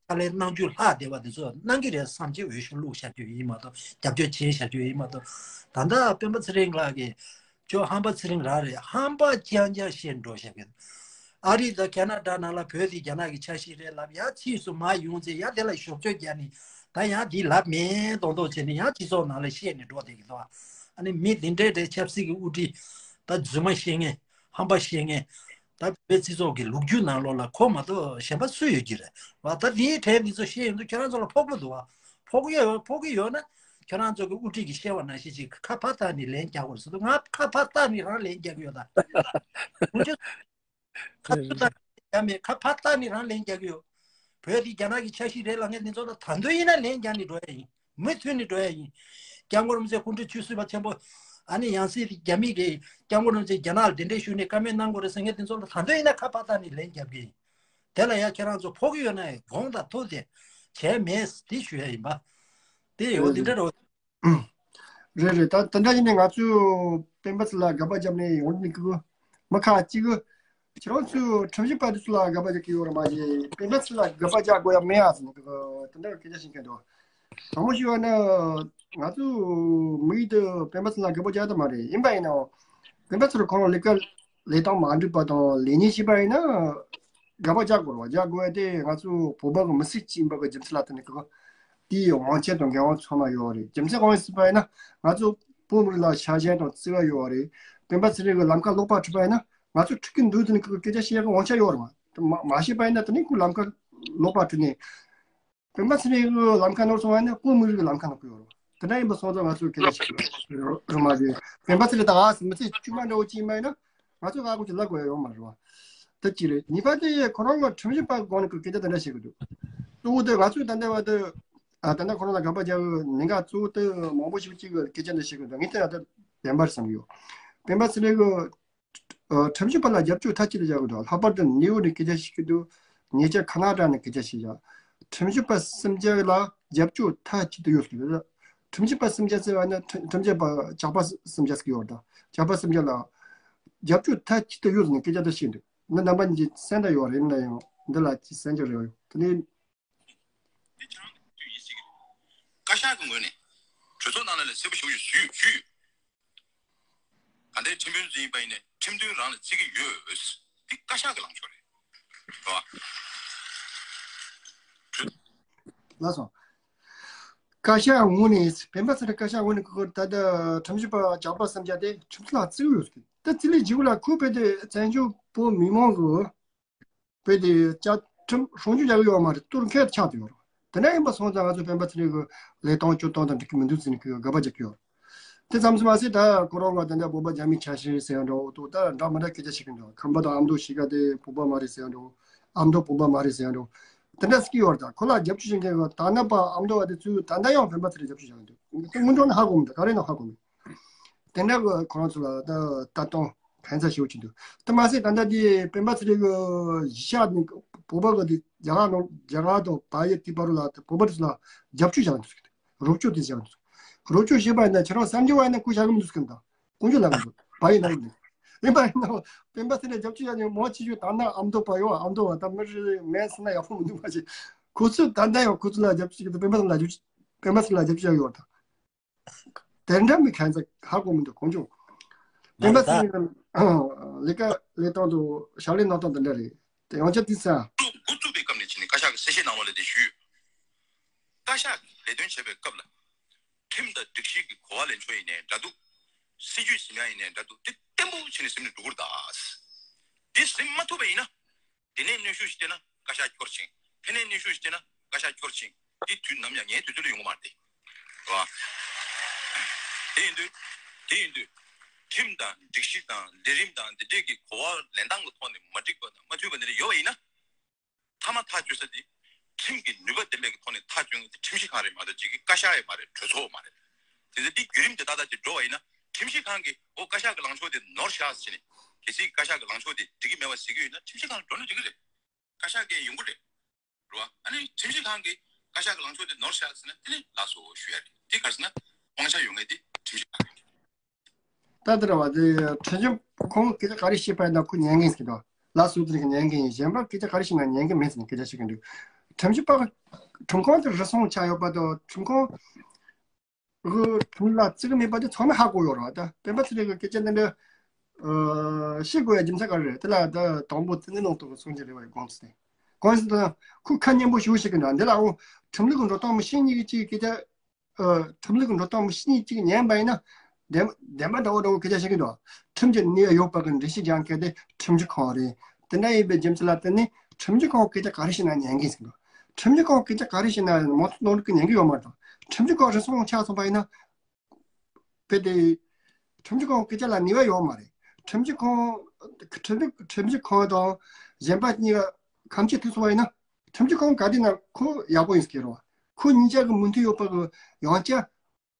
ཕྱག་ལས་གནང་རྒྱུ་ལྷག་བསྡད་པ་དེ་ཚོ་གནང་གི་རེད་བསམ་བྱས་འོས་ཤོག་བླུགས་བཞག་རྒྱུ་ཡིན་མ་གཏོགས་རྒྱབ་སྐྱོར་བྱས་བཞག་རྒྱུ་ཡིན་མ་གཏོགས། ད་ལྟ་སྤེན་པ་ཚེ་རིང་ལགས་ཀྱིས་ཇོ་ཧམ་པ་ཚེ་རིང་རང་རེད། ཧམ་པ་རྐྱང་རྐྱང་བཤད་འགྲོ་བཞག་གི་ཨ་རི་དང་ཁ་ན་ཌ་ནང་ལ་བོད་དེ་རྒྱ་ནག་གི་ཆ་ཤས་རེད་ལབ་ཡ་ཕྱིས་སུ་མར་ཡོང་ཚེ་ཡ་དེ་ལ་ཞོག་བཅོས་རྒྱག་ནི་ད་ཡ་འདི་ལབ་མེད་མདོག་མདོག་བྱས་ནས་ཡང་སྤྱི་ཚོགས་ནང་ལ་བཤད་ནས་འགྲོ་བསྡད་ཀྱི་འདུག་ཨ་ནི་མི་འདི་འདྲའི་འདྲའི་ཆབ་སྲིད་ཀྱི་དབུ་ཁྲིད་ད་རྫུན་མ་བཤད་མཁན་ཧམ་པ་བཤད་མཁན། ད་བོད་སྤྱི་ཚོགས་ཀྱི་ལོ་རྒྱུས་ནང་ལོགས་ལ་ཁོ་མ་གཏོགས་གཞན་པ་སུ་ཡོད་ཀྱི་རེད་བ། ད་འདིའི་གྲས་འདི་ཚོ་བཤད་ཡོང་དུས་ཁྱོད་རང་ཚོ་ལ་ཕོག་གི་འདུག་བ། ཕོག་གི་ཡོད་ཕོག་གི་ཡོད་ན་ཁྱོད་རང་ཚོ་གི་དབུ་ཁྲིད་ཀྱིས་བཤད་པ་ནང་བཞིན་ཅིག་ཁ་ཕར་བལྟས་ནས་ལན་རྒྱག་དགོས་ཟེར་འདུག་ང་ཁ་ཕར་བལྟས་ནས་རང་ལན་རྒྱག་གི་ཡོད་ད། ཁ་ཚུར་བལྟས་ནས་རྒྱག་མེད་ཁ་ཕར་བལྟས་ནས་རང་ལན་རྒྱག་གི་ཡོད། བོད་འདི་རྒྱ་ནག་གི་ཆ་ཤས་རེད་ལབ་མཁན་འདི་ཚོ་ལ་ད་དུང་ཡིན་ན་ལན་རྒྱག་ནས་འགྲོ་ཡ་ཡིན། མུ་མཐུད་ནས་འགྲོ་ཡ་ཡིན། སྐྱབས་མགོན་རིན་པོ་ཆེ་སྐུ་ཕྲེང་བཅུ་གསུམ་པ་ཆེན་པོ་ཨ་ནི་ཡང་སྲིད་རྒྱ་མི་གི་སྐྱབས་མགོན་རིན་པོ་ཆེ་རྒྱ་ནག་ལ་གདན་འདྲེན་ཞུས་ནས་བཀའ་མོལ་གནང་དགོས་རེད་ཟེར་མཁན་དེ་ཚོ་ལ་ད་དུང་ཡིན་ན་ཁ་ཕར་བལྟས་ནས་ལན་རྒྱབ་གི་ཡིན། དེ་ལ་ཡ་ཁྱེད་རང་ཚོ་ཕོག་གི་ཡོད་ན་ཡང་དགོངས་དང་ཐུགས་དེ་བྱས་མེད་དེ་ཞུ་ཡ་ཡིན་པ། དེ་ཡོད་དེ་འདྲ་རོ། རེད་རེད། ད་དེ་འདྲ་ཡིན་ནས་ང་ཚོས་སྤེན་པ་ཚེ་ལ་དགག་པ་བརྒྱབ་ནས་ཡོང་ནི་གི་མི་ཁ་ཅིག་གི་ཁྱེད་རང་ཚོས་ཁྲིམས་ཞིབ་པ་དེ་ཚོ་ལ་དགག་པ་རྒྱག་གི་ཡོད་རེད་མ་གཞི་སྤེན་པ་ཚེ་ལ་དགག་པ་རྒྱག་དགོས་ཡ་མེད་ཨ་ཟེར་ནས་གི་དེ་འདྲ་སྐད་ཆ་བཤད་མཁན་འདུག་དང་པོ་ཞུ་བ་ནི་ང་ཚོ་མི་ཡིག་དུ་སྤེན་པ་ཚེ་ལ་དགག་པ་རྒྱག་ཐུབ་མ་རེད། ཡིན་པ་ཡིན་ནའང་སྤེན་པ་ཚེ་ལ་ཁོང་ལ་ལས་ཀ་ལས་སྟངས་མ་འགྲིག་པ་དང་ལས་ཉེས་བྱས་པ་ཡིན་ན་དགག་པ་རྒྱག་དགོས་རེད་བ། རྒྱག་དགོས་ཡ་དེ་ང་ཚོ་བོད་པ་གི་མི་སེར་གཅིག་ཡིན་པ་གི་རྒྱུ་མཚན་ལ་བརྟེན་ནས་གི་དེའི་དབང་ཆ་དང་འགན་དབང་ཚང་མ་ཡོད་རེད། རྒྱུ་མཚན་གང་ཡིན་ཟེར་བ་ཡིན་ན་ང་ཚོ་བོད་མི་རིགས་ལ་ཆ་རྐྱེན་དང་བརྩེ་བ་ཡོད་རེད། སྤེན་པ་ཚེ་རིང་གི་ལམ་ཁ་ལོག་པ་ཁྲིད་པ་ཡིན་ན་ང་ཚོ་ཁྲིད་ཀྱི་འདུག་དེ་ནི་གི་སྐད་ཆ་བཤད་ཡ་གི་དབང་ཆ་ཡོད་རེད་བ། མ་མ་བཤད་པ་ཡིན་ན་དེ་ནི་ཁོའི་ལམ་ཁ་ལོག་པ་ཁྲིད་ནས་སྤེན་པ་ཚེ་རིང་གི་ལམ་ཁ་ནོར་སོང་བ་ཡིན་ན་བོད་མི་རིགས་ཀྱི་ལམ་ཁ་ནོར་གི་ཡོད་རེད་བ། དེ་འདྲ་ཡིན་པ་སོང་ཙང་ང་ཚོས་སྐད་ཆ་ཞིག་རུ་མ་བརྗོད། སྤེན་པ་ཚེ་རིང་དང་ཨ་མི་ཚེ་དཀྱུས་མ་འདྲ་བོ་ཅིག་ཡིན་པ་ཡིན་ན་ང་ཚོས་ཧ་གོ་ཅིག་ལབ་དགོས་ཡ་ཡོད་མ་རེད་བ། ད་ཅི་རེད། གཉིས་པ་དེ་ཁོ་རང་གི་ཁྲིམས་ཞིབ་པ་སྒང་ནས་གི་སྐད་ཆ་དེ་འདྲ་བཤད་གི་འདུག་གཙོ་བོ་དེ་ང་ཚོས་ད་ལྟ་བར་དུ་ཨ་ད་ལྟ་ཁོ་རང་ལ་དགག་པ་རྒྱག་གི་ཉེན་ཁ་གཙོ་བོ་དེ་མང་པོ་ཞིག་ཅིག་གི་སྐད་ཆ་འདི་བཤད་གི་འདུག་ངས་དེ་ཡང་ད་བདེན་པར་བསམ་གི་ཡོད། སྤེན་པ་ཚེ་རིང་གི་ཨ་ཁྲིམས་ཞིབ་པ་ལ་རྒྱབ་སྐྱོར་མཐའ་གཅིག་ཏུ་བྱ་དགོས་འདུག་ལྷག་པར་དུ་ནེའུ་ཡོག་ནས་སྐད་ཆ་བཤད་ཀྱི་འདུག་ཉེ་ཆར་ཁ་ན་ཌ་ནས་སྐད་ཆ་བཤད་བཞག་ཁྲིམས་ཞིབ་པ་སུམ་བརྒྱ་ལ་རྒྱབ་སྐྱོར་མཐའ་གཅིག་ཏུ་ཡོད་ཟེར་གྱི་འདུག་ཁྲིམས་ཞིབ་པ་སུམ་བརྒྱ་ཟེར་བ་ནི་ཁྲིམས་ཁྲིམས་ཞིབ་པ་ཇག་པ་སུམ་བརྒྱ་ཟེར་གྱི་ཡོད་རེད། ད་ཇག་པ་སུམ་བརྒྱ་ལ་རྒྱབ་སྐྱོར་མཐའ་གཅིག་ཏུ་ཡོད་ཟེར་ནས་སྐད་ཆ་དེ་བཤད་འདུག་ང་རྣམ་པ་གཉིས་ཀྱི་གསན་བསྡད་ཡོད་རེད། ཡིན་ན་ཡང་འདི་ལ་ཅིག་གསན་རྒྱུ་རེ་བ་ཡོད། དེ་ནས། དེ་ཁྱེད་རང་གི་འདོད་ཡིན་ཟེར་གྱི་རེད། བཀའ་ཤག་གི་ངོས་ནས་གྲོས་ཚོགས་ནང་ལ་ལ་གསལ་པོ་ཞུ་ཞུ་ཞུས་ཡོད། ག་འདྲའི་ཁྲིམས་དཔོན་ཚོ་ཡིན་པ་ཡིན་ནའི་ཁྲིམས་དོན་རང་ལ་བརྩི་གི་ཡོད། འདི་བཀའ་ཤག་གི་ལངས་ཕྱོགས་རེད། རེད་བ། ལགས་སོ། བཀའ་ཤག་ངོས་ནས་སྤེན་པ་ཚེ་རིང་བཀའ་ཤག་ངོས་ནས་ཁོ་ད་ལྟ་ཁྲིམས་ཞིབ་པ་ཇག་པ་སུམ་བརྒྱ་དེ་ཁྲིམས་ཐོག་ལ་བརྩི་གི་ཡོད་ཟེར། ད་བརྩི་ལེན་བྱེད་དགོས་ལ་ཁོ་བོད་དེ་བཙན་བྱོལ་བོད་མི་མང་གི་བོད་དེ་བཅའ་ཁྲིམས་སྲུང་སྐྱོབ་རྒྱག་གི་ཡོད་མ་རེད། གཏོར་མཁན་ཆགས་བསྡད་ཡོད་རེད། དེ་འདྲ་ཡིན་པ་སོང་ཙང་ང་ཚོ་སྤེན་པ་ཚེ་རིང་གི་ལས་སྟངས་སྤྱོད་སྟངས་དང་འགྲིག་གི་མི་འདུག་ཟེར་ནས་ཁོས་དགག་པ་རྒྱག་གི་ཡོད་རེད། དེ་ཙམ་ཟིན་མ་ཟད་ད་ཁོ་རང་གི་དེ་འདྲ་བོད་པ་རྒྱ་མིའི་ཆ་ཤས་ཟེར་ཡང་འདྲ་བོ་འདུག་ད་འདྲ་མི་འདྲ་སྐད་ཆ་བཤད་གི་འདུག་ཁམས་པ་དང་ཨ་མདོ་གཞིས་ཀ་དེ་བོད་པ་མ་རེད་ཟེར་ཡང་འདྲ་བོ། ཨ་མདོ་བོད་པ་མ་རེད་ཟེར་ཡང་འདྲ་བོ། དེ་འདྲ་ཟེར་གི་ཡོད་རེད། ད་ཁོ་ལ་རྒྱབ་སྐྱོར་བྱེད་མཁན་གི་དར་ནག་པ་ཨ་མདོ་བ་དེ་ཚོས་ད་ལྟ་ཡང་སྤེན་པ་ཚེ་རིང་རྒྱབ་སྐྱོར་བྱེད་ཀྱི་འདུག་དངོས་འབྲེལ་ནས་ཧ་གོ་མི་འདུག་ག་རེ་ཡིན་ན་ཧ་གོ་མི་འདུག་དེ་འདྲ་གི་ཁོ་རང་ཚོ་ལ་ད་ལྟ་སྟངས་ཕན་ཚ་ཞེ་པོ་ཅིག་འདུག་དེ་མ་ཟད་ད་ལྟ་དེ་སྤེན་པ་ཚེ་རིང་གི་གཞིས་ཆགས་ནས་བོད་པ་གི་དེ་རྒྱ་གར་ནང་རྒྱ་གར་དང་བལ་ཡུལ་དེ་བར་ལ་བོད་པ་དེ་ཚོ་ལ་རྒྱབ་སྐྱོར་བྱ་གི་འདུག་རོགས་སྐྱོར་དེ་བྱ་གི་འདུག་རོགས་སྐྱོར་བྱེད་པ་ཡིན་ན་ཁྱེད་རང་གསར་འགྱུར་བ་ཡིན་ན་སྐུ་བཞག་གི་མི་འདུག་ཟེར་གི་འདུག་དཀོན་མཆོག་ལ་གི་འདུག་བལ་ཡུལ་ནང་གི་འདུག་ཡིན་པ་ཡིན་ན་སྤེན་པ་ཚེ་རིང་རྒྱབ་སྐྱོར་བྱ་ནི་མང་ཆེ་ཤོས་དར་ནག་ཨ་མདོ་པ་ཡོད། ཨ་མདོ་བ་ད་མི་རེ་རེ་མེད་ཟེར་ན་ཡག་པོ་མི་འདུག་མ་གཞི་ཁོ་ཚོས་ད་ལྟ་ཡང་ཁོ་ཚོ་ལ་རྒྱབ་སྐྱོར་གི་འདུག་སྤེན་པ་ཚེ་རིང་ལ་རྒྱབ་སྐྱོར་སྤེན་པ་ཚེ་རིང་ལ་རྒྱབ་སྐྱོར་ཡོད་ད། དེ་འདྲ་མི་ཁ་ཚ་ཧ་གོ་མི་འདུག་དཀོན་མཆོག་སྤེན་པ་ཚེ་རིང་ལས་ཀ་ལས་སྟངས་དང་ཕྱག་ལས་གནང་སྟངས་དེ་འདྲ་རེད། དེ་ཡང་བསྐྱར་དུ་ས། འགོ་བཙུགས་པའི་སྐབས་ནས་བྱས་ནས་བཀའ་ཤག་གི་གསལ་བཤད་གནང་བ་ལ་དེ་ཞུས། བཀའ་ཤག་གི་ལས་དོན་བྱེད་པའི་སྐབས་ལ། ཁྲིམས་དང་སྒྲིག་གཞི་གི་གོ་བ་ལེན་ཕྱོགས་ཡིན་ནའི་འདྲ་འདུག་སྲིད་ཇུས་ཟིན་ཡ་ཡིན་ནའི་འདྲ་འདུག་དེ་བརྟན་པོ་བྱས་ནས་ཟིན་ནས་འགྲོ་དགོས་རེད་ད། དེ་ཟིན་མ་ཐུབ་པ་ཡིན་ན། དེ་ནས་གནོན་ཤུགས་ཤིག་བསྟན་ན་བཀའ་ཤག་སྐྱོར་ཕྱིན། དེ་ནས་གནོན་ཤུགས་ཤིག་བསྟན་ན་བཀའ་ཤག་སྐྱོར་ཕྱིན། དེ་དུས་ནམ་ཡང་ངའི་དུས་ཚོད་ལ་ཡོང་གི་མ་རེད། རེད་བ། དེ་ཡིན་དུས། དེ་ཡིན་དུས། ཁྲིམས་དང་སྒྲིག་གཞི་དང་ལས་རིམ་དང་འདི་འདྲས་ཀྱི་གོ་བ་ལེན་སྟངས་ཀྱི་ཐོག་ནས་མ་འགྲིག་པ་དང་མ་མཐུན་པ་འདི་འདྲ་ཡོད་པ་ཡིན་ན། མཐའ་མ་ཐག་གཅོད་ས་དེ། ཁྲིམས་ཀྱི་ནུས་པ་ལྡན་པའི་ཐོག་ནས་ཐག་གཅོད་མཁན་དེ་ཁྲིམས་ཞིབ་ཁང་རེད་མ་གཏོགས་ཅིག་གི་བཀའ་ཤག་ཡང་མ་རེད། གྲོས་ཚོགས་མ་རེད། དེ་ཚེ་འདི་བརྒྱུད་རིམ་དེ་ཏག་ཏག་ཅིག་འགྲོ་བ་ཡིན་ན་ཁྲིམས་ཞིབ་ཁང་གིས་ཨོ་བཀའ་ཤག་གི་ལངས་ཕྱོགས་དེ་ནོར་བཞག་ཟེར་ནས་གལ་སྲིད་བཀའ་ཤག་གི་ལངས་ཕྱོགས་དེ་འགྲིག་གི་མེད་པ་ཟེར་གྱི་ཡོད་ན་ཁྲིམས་ཞིབ་ཁང་ལ་འགྲོ་ན་འགྲིག་གི་རེད། བཀའ་ཤག་གིས་ཡོང་གི་རེད། རེད་བ། ཨ་ནི་ཁྲིམས་ཞིབ་ཁང་གིས་བཀའ་ཤག་གི་ལངས་ཕྱོགས་དེ་ནོར་བཞག་ཟེར་ན་དེ་ནི་ལགས་སོ་ཞུ་ཡ་རེད། དེ་ག་རེ་ཟེར་ན་དབང་ཆ་ཡོད་མཁན་དེ་ཁྲིམས་ཞིབ་ཁང་རེད། ད་དེ་རེད་བ། དེ་ཁྲིམས་ཞིབ་ཁོང་སྐད་ཆ་ག་རེ་བཤད་པ་ཡིན་ན་ཁོ་ཉན་གི་ཡིན་ཟེར་གི་འདུག་ལགས་སོ་དེ་རིགས་ཉན་གི་ཡིན། གཞན་པ་སྐད་ཆ་ག་རེ་བཤད་ན་ཉན་གི་མེད་ཟེར་ནས་སྐད་ཆ་བཤད་གི་འདུག་ཁྲིམས་ཞིབ་པ་ཁྲིམས་ཁང་དེ་རུལ་སུངས་ཆགས་ཡོད་པ་དང་ཁྲིམས་ཁང་གི་ཁྲིམས་ལ་བརྩི་གི་མེད་པ་དེ་ཚང་མས་ཧ་གོ་ཡོད་རེད་བ། ད་སྤེན་པ་ཚེ་རིང་གི་སྐད་ཆ་འདི་འདྲ་ཨ་བཤད་དགོས་ཡ་རྒྱུ་མཚན་ག་རེ་རེད། དེ་ལ་ད་དང་པོ་བཙན་གནོན་གཏོང་གི་སོང་རྒྱུ་རེད་བ། གོང་ཚེ་གོང་ཚེ་ད་ཁོ་ཁ་སྙན་པོ་ཞེ་པོ་བཤད་གི་འདུག་འདི་ལ་འོ་ཁྲིམས་ལུགས་ཀྱི་འགྲོ་སྟངས་མི་ཤེས་མཁན་གཅིག་གིས་སྐད་ཆ། ཨ། ཁྲིམས་ལུགས་ཀྱི་འགྲོ་སྟངས་མི་ཤེས་མཁན་གཅིག་ཉན་པ་ཡིན་ན། བདེན་བདེན་པ་འདྲ་བོ་འདྲ་བོ་སྐད་ཆ་བཤད་གི་འདུག་ཁྲིམས་ཀྱི་ནུས་པ་ཡོད་པ་གི་འགྲེལ་བཤད་རྒྱག་མཁན་དེ་ཁྲིམས་ཞིབ་ཁང་རེད། དེ་འདྲ་ཡིན་པའི་རྒྱུ་མཚན་ལ་བརྟེན་ནས་ཁྲིམས་ཞིབ་ཁང་སྐད་ཆ་ག་རེ་བཤད་ན་ཉན་གི་ཟེར་གི་འདུག་ཁྲིམས་ཞིབ་ཁང་སྐད་ཆ་ག་རེ་བཤད་ན་མང་ཚོགས་ནང་ལུགས་ཀྱི་ཉན་གི་ཡོད་མ་རེད། ཁྲིམས་ཞིབ་ཁང་རུལ་སུངས་ཆགས་སོང་པ་ཡིན་ན། དཔེ་དེ། ཁྲིམས་ཞིབ་ཁང་སྐད་ཆ་ལ་ནུས་པ་ཡོད་མ་རེད། ཁྲིམས་ཞིབ་ཁང་། ཁྲིམས་ཞིབ་ཁྲིམས་ཞིབ་ཁང་དང་གཞན་པ་གཉིས་ཀ་ཁམས་ཆེ་ཐུག་སོང་བ་ཡིན་ན། ཁྲིམས་ཞིབ་ཁང་ག་དེ་ན་ཁོ་ཡག་པོ་ཡིན་ཟེར་གི་རེད་བ། ཁོ་གཉིས་ཆ་གི་མོས་མཐུན་ཡོད་པ་གི་ཡང་བསྐྱར་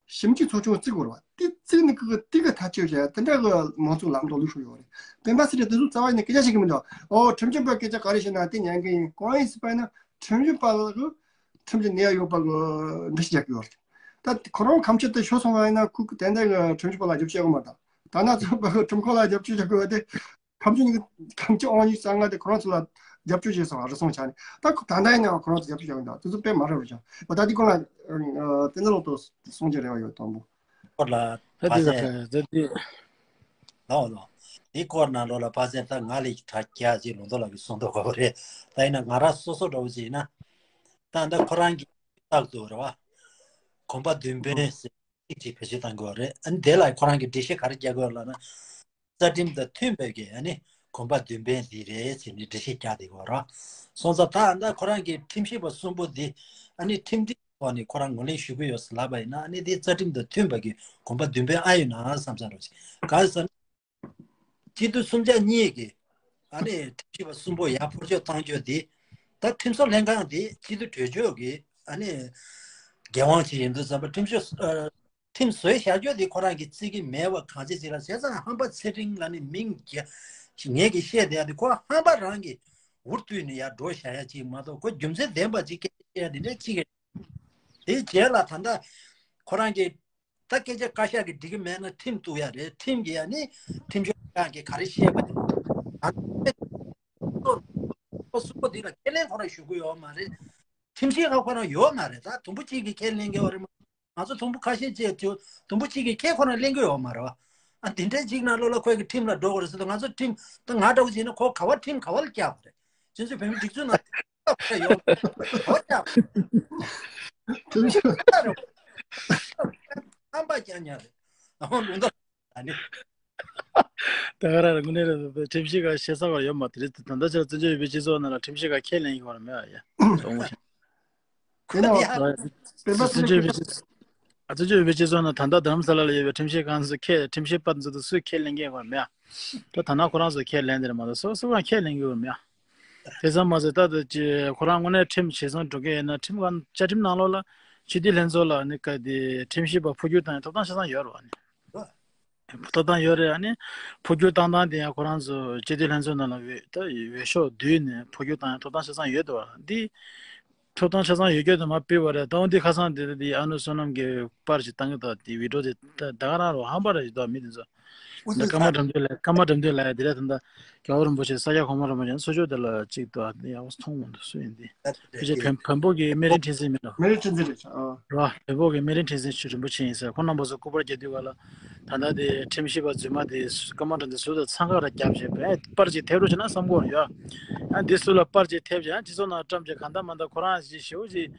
ཞིབ་འཇུག་ཚོགས་ཆུང་བཙུགས་དགོས་རེད་བ། དེ་བཙུགས་ནས་ཁོ་གི་དེ་གི་ཐག་གཅོད་བྱས་དེ་འདྲ་གི་མང་ཚོགས་ལམ་ལྷོང་ལུགས་ཤིག་ཡོད་རེད། སྤེན་པ་ཚེ་རིང་དེ་ཚོ་རྩ་བ་ནས་སྐད་ཆ་བཤད་གི་མི་འདུག་ཨོ་ཁྲིམས་ཞིབ་པ་སྐད་ཆ་ག་རེ་བཤད་ན་དེ་ཉན་གི་ཡིན། གང་ཡིན་ཟེར་བ་ཡིན་ན་ཁྲིམས་ཞིབ་པ་ལ་གི་ཁྲིམས་ཀྱི་ནུས་པ་ཡོད་པ་གི་འགྲེལ་བཤད་རྒྱག་གི་ཡོད་རེད། ད་ཁོ་རང་ཁམས་ཆེ་དེ་ཤོར་སོང་བ་ཡིན་ན་ཁོ་གི་དེ་འདྲ་གི་ཁྲིམས་ཞིབ་པ་ལ་རྒྱབ་སྐྱོར་ཡོད་མ་རེད། ད་ན་ཚོད་པ་གི་ཁྲིམས་ཁང་ལ་རྒྱབ་སྐྱོར་རྒྱག་དགོས་པ་དེ། ཁམས་ཆེན་གྱི་ཁམས་ཆེན་ཨང་གཉིས་གསང་སྔགས་དེ་ཁོ་རང་ཚོ་ལ་རྒྱབ་སྐྱོར་བྱས་སོང་རུལ་སུངས་ཆགས་ནས། ད་ཁོ་ད་ལྟ་ཡིན་ནའང་ཁོ་རང་ཚོ་རྒྱབ་སྐྱོར་བྱས་ཡོད་འདུག་དེ་ཚོ་དཔེ་མ་རབས་རེད་ཤག་འོ་ད་འདི་སྐོར་ལ་ཨ་བསྟན་འཛིན་ལགས་ཚོ་གསུང་རྒྱུ་རེ་བ་ཡོད་དང་པོ། སྐོར་ལ་ཕ་ཕ་ཚན། ཚན་ད་འདི། ལའོ་ལའོ། འདི་སྐོར་ནང་ལོགས་ལ་ཕ་ཚན་ད་ང་ལས་དྲ་རྒྱ་ཅིག་ལུང་རྟོགས་ལགས་ཀྱིས་གསུང་མདོག་ཁ་པོ་རེད། ད་ཡིན་ན་ང་རང་སོ་སོ་འདྲ་བོ་ཅིག་ཡིན་ན། ད་ད་ཁོ་རང་གི་རྟག་ཏུ་རེད་བ། གོམ་པ་མདུན་སྤོས་ཟེར་ཅིག་ཅིག་བེད་སྤྱོད་གཏང་དགོས་རེད། ཨ་ནི་དེ་ལ་ཁོ་རང་གི་འགྲེལ་བཤད་ག་རེ་རྒྱག་དགོས་ལབ་ན། རྩ་ཁྲིམས་དང་མཐུན་པའི་གི་ཨ་ནི་གོམ་པ་མདུན་སྤོས་འདི་རེད་ཟེར་ནས་འགྲེལ་བཤད་རྒྱག་བསྡད་ཡོད་རེད། སོང་ཙང་ད་ད་ཁོ་རང་གི་ཁྲིམས་ཞིབ་པ་གསུམ་པོ་འདི་ཨ་ནི་ཁྲིམས་སྒྲིག་ ཐོག་ནས་ཁོ་རང་ངོས་ལེན་ཞུ་གི་ཡོད་ཟེར་ལབ་པ་ཡིན་ན། ཨ་ནི་དེ་རྩ་ཁྲིམས་དང་མཐུན་པ་གི་གོམ་པ་མདུན་སྤོས་ཨ་ཡོད་ན་བསམ་ས་རོ། ག་ཟེར་ན། སྤྱི་འཐུས་གསུམ་ཆ་གཉིས་ཀྱིས་ཨ་ནི་ཁྲིམས་ཞིབ་པ་གསུམ་པོ་ཡར་འཕུར་སྐྱོད་བཏང་རྒྱུ་དེ། ད་ཁྲིམས་བཟོ་ལྷན་ཁང་དེ་སྤྱི་འཐུས་གྲོས་ཆོད་ཀྱི་ཨ་ནི་འགན་དབང་ཅིག་ཡིན་དུས་ཙམ་པ། ཁྲིམས་ཞིབ་ཨ། ཁྲིམས་བཟོས་བཞག་རྒྱུ་དེ་ཁོ་རང་གིས་བརྩི་གི་མེད་པ་གང་ཅི་ཅིག་ལ། བྱས་ཙང་ཧམ་པ་ཚེ་རིང་ལ་ནི་མིང་རྒྱ་ངས་ཀྱིས་བཤད་བསྡད་ཡ་དེ་ཁོ་ཧམ་པ་རང་གིས་འུར་བཏུས་ནས་ཡར་འགྲོ་བཞག་ཡ་ཅིག་མ་གཏོགས། ཁོ་རྒྱུ་མཚན་ལྡན་པ་ཅིག་སྐད་ཆ་བཤད་ཡ་དེ་འདྲ་ཅིག་དེའི་རྗེས་ལ་ད་ལྟ་ཁོ་རང་གིས་ད་སྐད་ཆ་བཀའ་ཤག་གིས་འགྲིག་གི་མེད་ན་ཁྲིམས་གཏུག་ཡ་རེད། ཁྲིམས་ཀྱིས་ཡ་ནི་ཁྲིམས་ཞིབ་ཁང་གིས་ག་རེ་བཤད་པ་རེད། ད་ཁོ་སུ་པོ་འདི་ལ་ཁས་ལེན་ཁོ་རང་ཞུ་གི་ཡོད་མ་རེད། ཁྲིམས་ཞིབ་ཁང་ཁོ་རང་ཡོད་མ་རེད། ད་དུམ་བུ་གཅིག་གིས་ཁས་ལེན་གི་ཡོད་རེད་མ། ང་ཚོ་དུམ་བུ་ཁ་ཤས་བཅས་ཚོ་དུམ་བུ་གཅིག་གིས་ཁས་ཁོ་རང་ལེན་གི་ཡོད་མ་རེད་བ། ཨ། དེ་འདྲའི་གཅིག་ནང་ལོགས་ལ་ཁོས་ཀྱི་ཁྲིམས་ལ་འགྲོ་དགོས་རེད་ཟེར་དུས། ང་ཚོ་ཁྲིམས་ད་ང་འདྲ་བོ་བྱས་ན་ཁོ་ག་བ་ཁྲིམས་ག་བ་ལ་བཀྱག་པ་རེད། སྤྱི་ཚོགས་བོད་མི་སྒྲིག་འཛུགས་ནང་ཡོད་ག་བ་བཀྱག་པ་རེད། ཁྲིམས་ཞིབ་ཁ་རེད། ཨམ་པ་རྐྱང་རྐྱང་རེད། ཨ་མ་ལུང་ད་ཨ་ནི། ད་ག་རང་རེད། དངོས་གནས་རེད། ཁྲིམས་ཞིབ་ཁང་བཤད་ས་བར་ཡོད་མ་རེད། དེ་རེད། ད་ལྟ་ཕྱིར་བཙན་བྱོལ་བོད་པའི་སྤྱི་ཚོགས་ནང་ལ་ཁྲིམས་ཞིབ་ཁང་ཁས་ལེན་ཡོད་རེད་མེད་ཨ་ཡ། ཡིན་ན་བཙན་བཙན་བྱོལ་བོད་སྤྱི་བཙན་བྱོལ་བོད་སྤྱི་ཚོགས་ནང་ད་ལྟ་རྡ་རམ་ས་ལ་ལ་ཡོད་པའི་ཁྲིམས་ཞིབ་ཁང་ཚོ་ཁས། ཁྲིམས་ཞིབ་པ་ཚོ་དང་སུས་ཁས་ལེན་གི་ཡོད་མེད་ཨ། ད་ད་ན་ཁོ་རང་ཚོ་ཁས་ལེན་དེ་རེད་མ་གཏོགས་སོ་སོ་གང་ཁས་ལེན་གི་ཡོད་མེད་ཨ། དེ་ཙམ་མ་ཟད་ད་ད་ཅི་ཁོ་རང་དངོས་གནས་ཁྲིམས་ཇེ་བཟང་འགྲོ་གི་ཡིན་ན། ཁྲིམས་ཁང་བཅའ་ཁྲིམས་ནང་ལོགས་ལ་སྤྱི་འཐུས་ལྷན་ཚོགས་ལ་ནི་ག་དེ་ཁྲིམས་ཞིབ་པ་འཕོ་འགྱུར་བཏང་ཡ་ཐོབ་ཐང་ཆ་ཚང་ཡོད་རེད་བ་ནི། ཐོབ་ཐང་ཡོད་རེད། ཨ་ནི་འཕོ་འགྱུར་བཏང་སྟངས་དེ་ཡང་ཁོ་རང་ཚོ་སྤྱི་འཐུས་ལྷན་ཚོགས་ནང་ལ་འོས་ད་འོས་ཤོག་བསྡུས་ནས་འཕོ་འགྱུར་བཏང་ཡ་ཐོབ་ཐང་ཆ་ཚང་ཡོད་འདུག་བ། འདི་ཐོབ་ཐང་ཆ་ཚང་ཡོད་རྒྱུ་དེ་མ་སྤེལ་བ་རེད། ད་འོ་འདི་ཁ་སང་དེ་དེ་ཨ་ནུ་བསོད་ནམས་ཀྱིས་པར་ཅིག་བཏང་གི་འདུག་དེ་བི་ཌི་ཡོ་དེ་ད་ད་ག་རང་རོ་ཧམ་པ་རེད་ཞིག་འདུག་མི་དེ་ཚོ། འདི་ཀརྨ་དགྲ་འདུལ་ལགས། ཀརྨ་དགྲ་འདུལ་ལགས་དེ་རེད། ད་ད་རྒྱལ་བ་རིན་པོ་ཆེ་ས་སྐྱ་གོང་མ་རིན་པོ་ཆེ་གསོལ་ཇོག་དེ་ལ་ཅིག་འདུག་ཡག་པོ་མཐོང་མི་འདུག་སུ་ཡིན་འདི། ཕལ་ཆེར་བོན་བོན་པོ་གི་སྨན་རི་ཁྲི་འཛིན་མིན་འགྲོ། སྨན་རི་ཁྲི་འཛིན་རེད། ཨ། རོ། བོན་པོ་གི་སྨན་རི་ཁྲི་འཛིན་ཆོས་རིན་པོ་ཆེ་ཡིན་ཟེར། ཁོང་རྣམ་པ་ཚོ་སྐུ་པར་རྒྱག་དུས་ག་ལ། ད་ལྟ་དེ་ཁྲིམས་ཞིབ་པ་རྫུན་མ་དེ་ཀརྨ་དགྲ་འདུལ་ཟུར་དུ་འཚང་ཁ་ར་བརྒྱབ་བྱས་པས་པར་ཅིག་ཐེབས་རོགས་བྱས་ན་བསམ་གྱི་ཡོད། ཡང་འདི་ཚོ་ལ་པར་ཅིག་ཐེབས་བྱས་ཡང་སྤྱི་ཚོགས་ནང་བཀྲམ་བྱས་གང་ལྟར་མ་ལྟར་ཁོ་རང་ཞིག་ཞེ་པོ་ཅིག་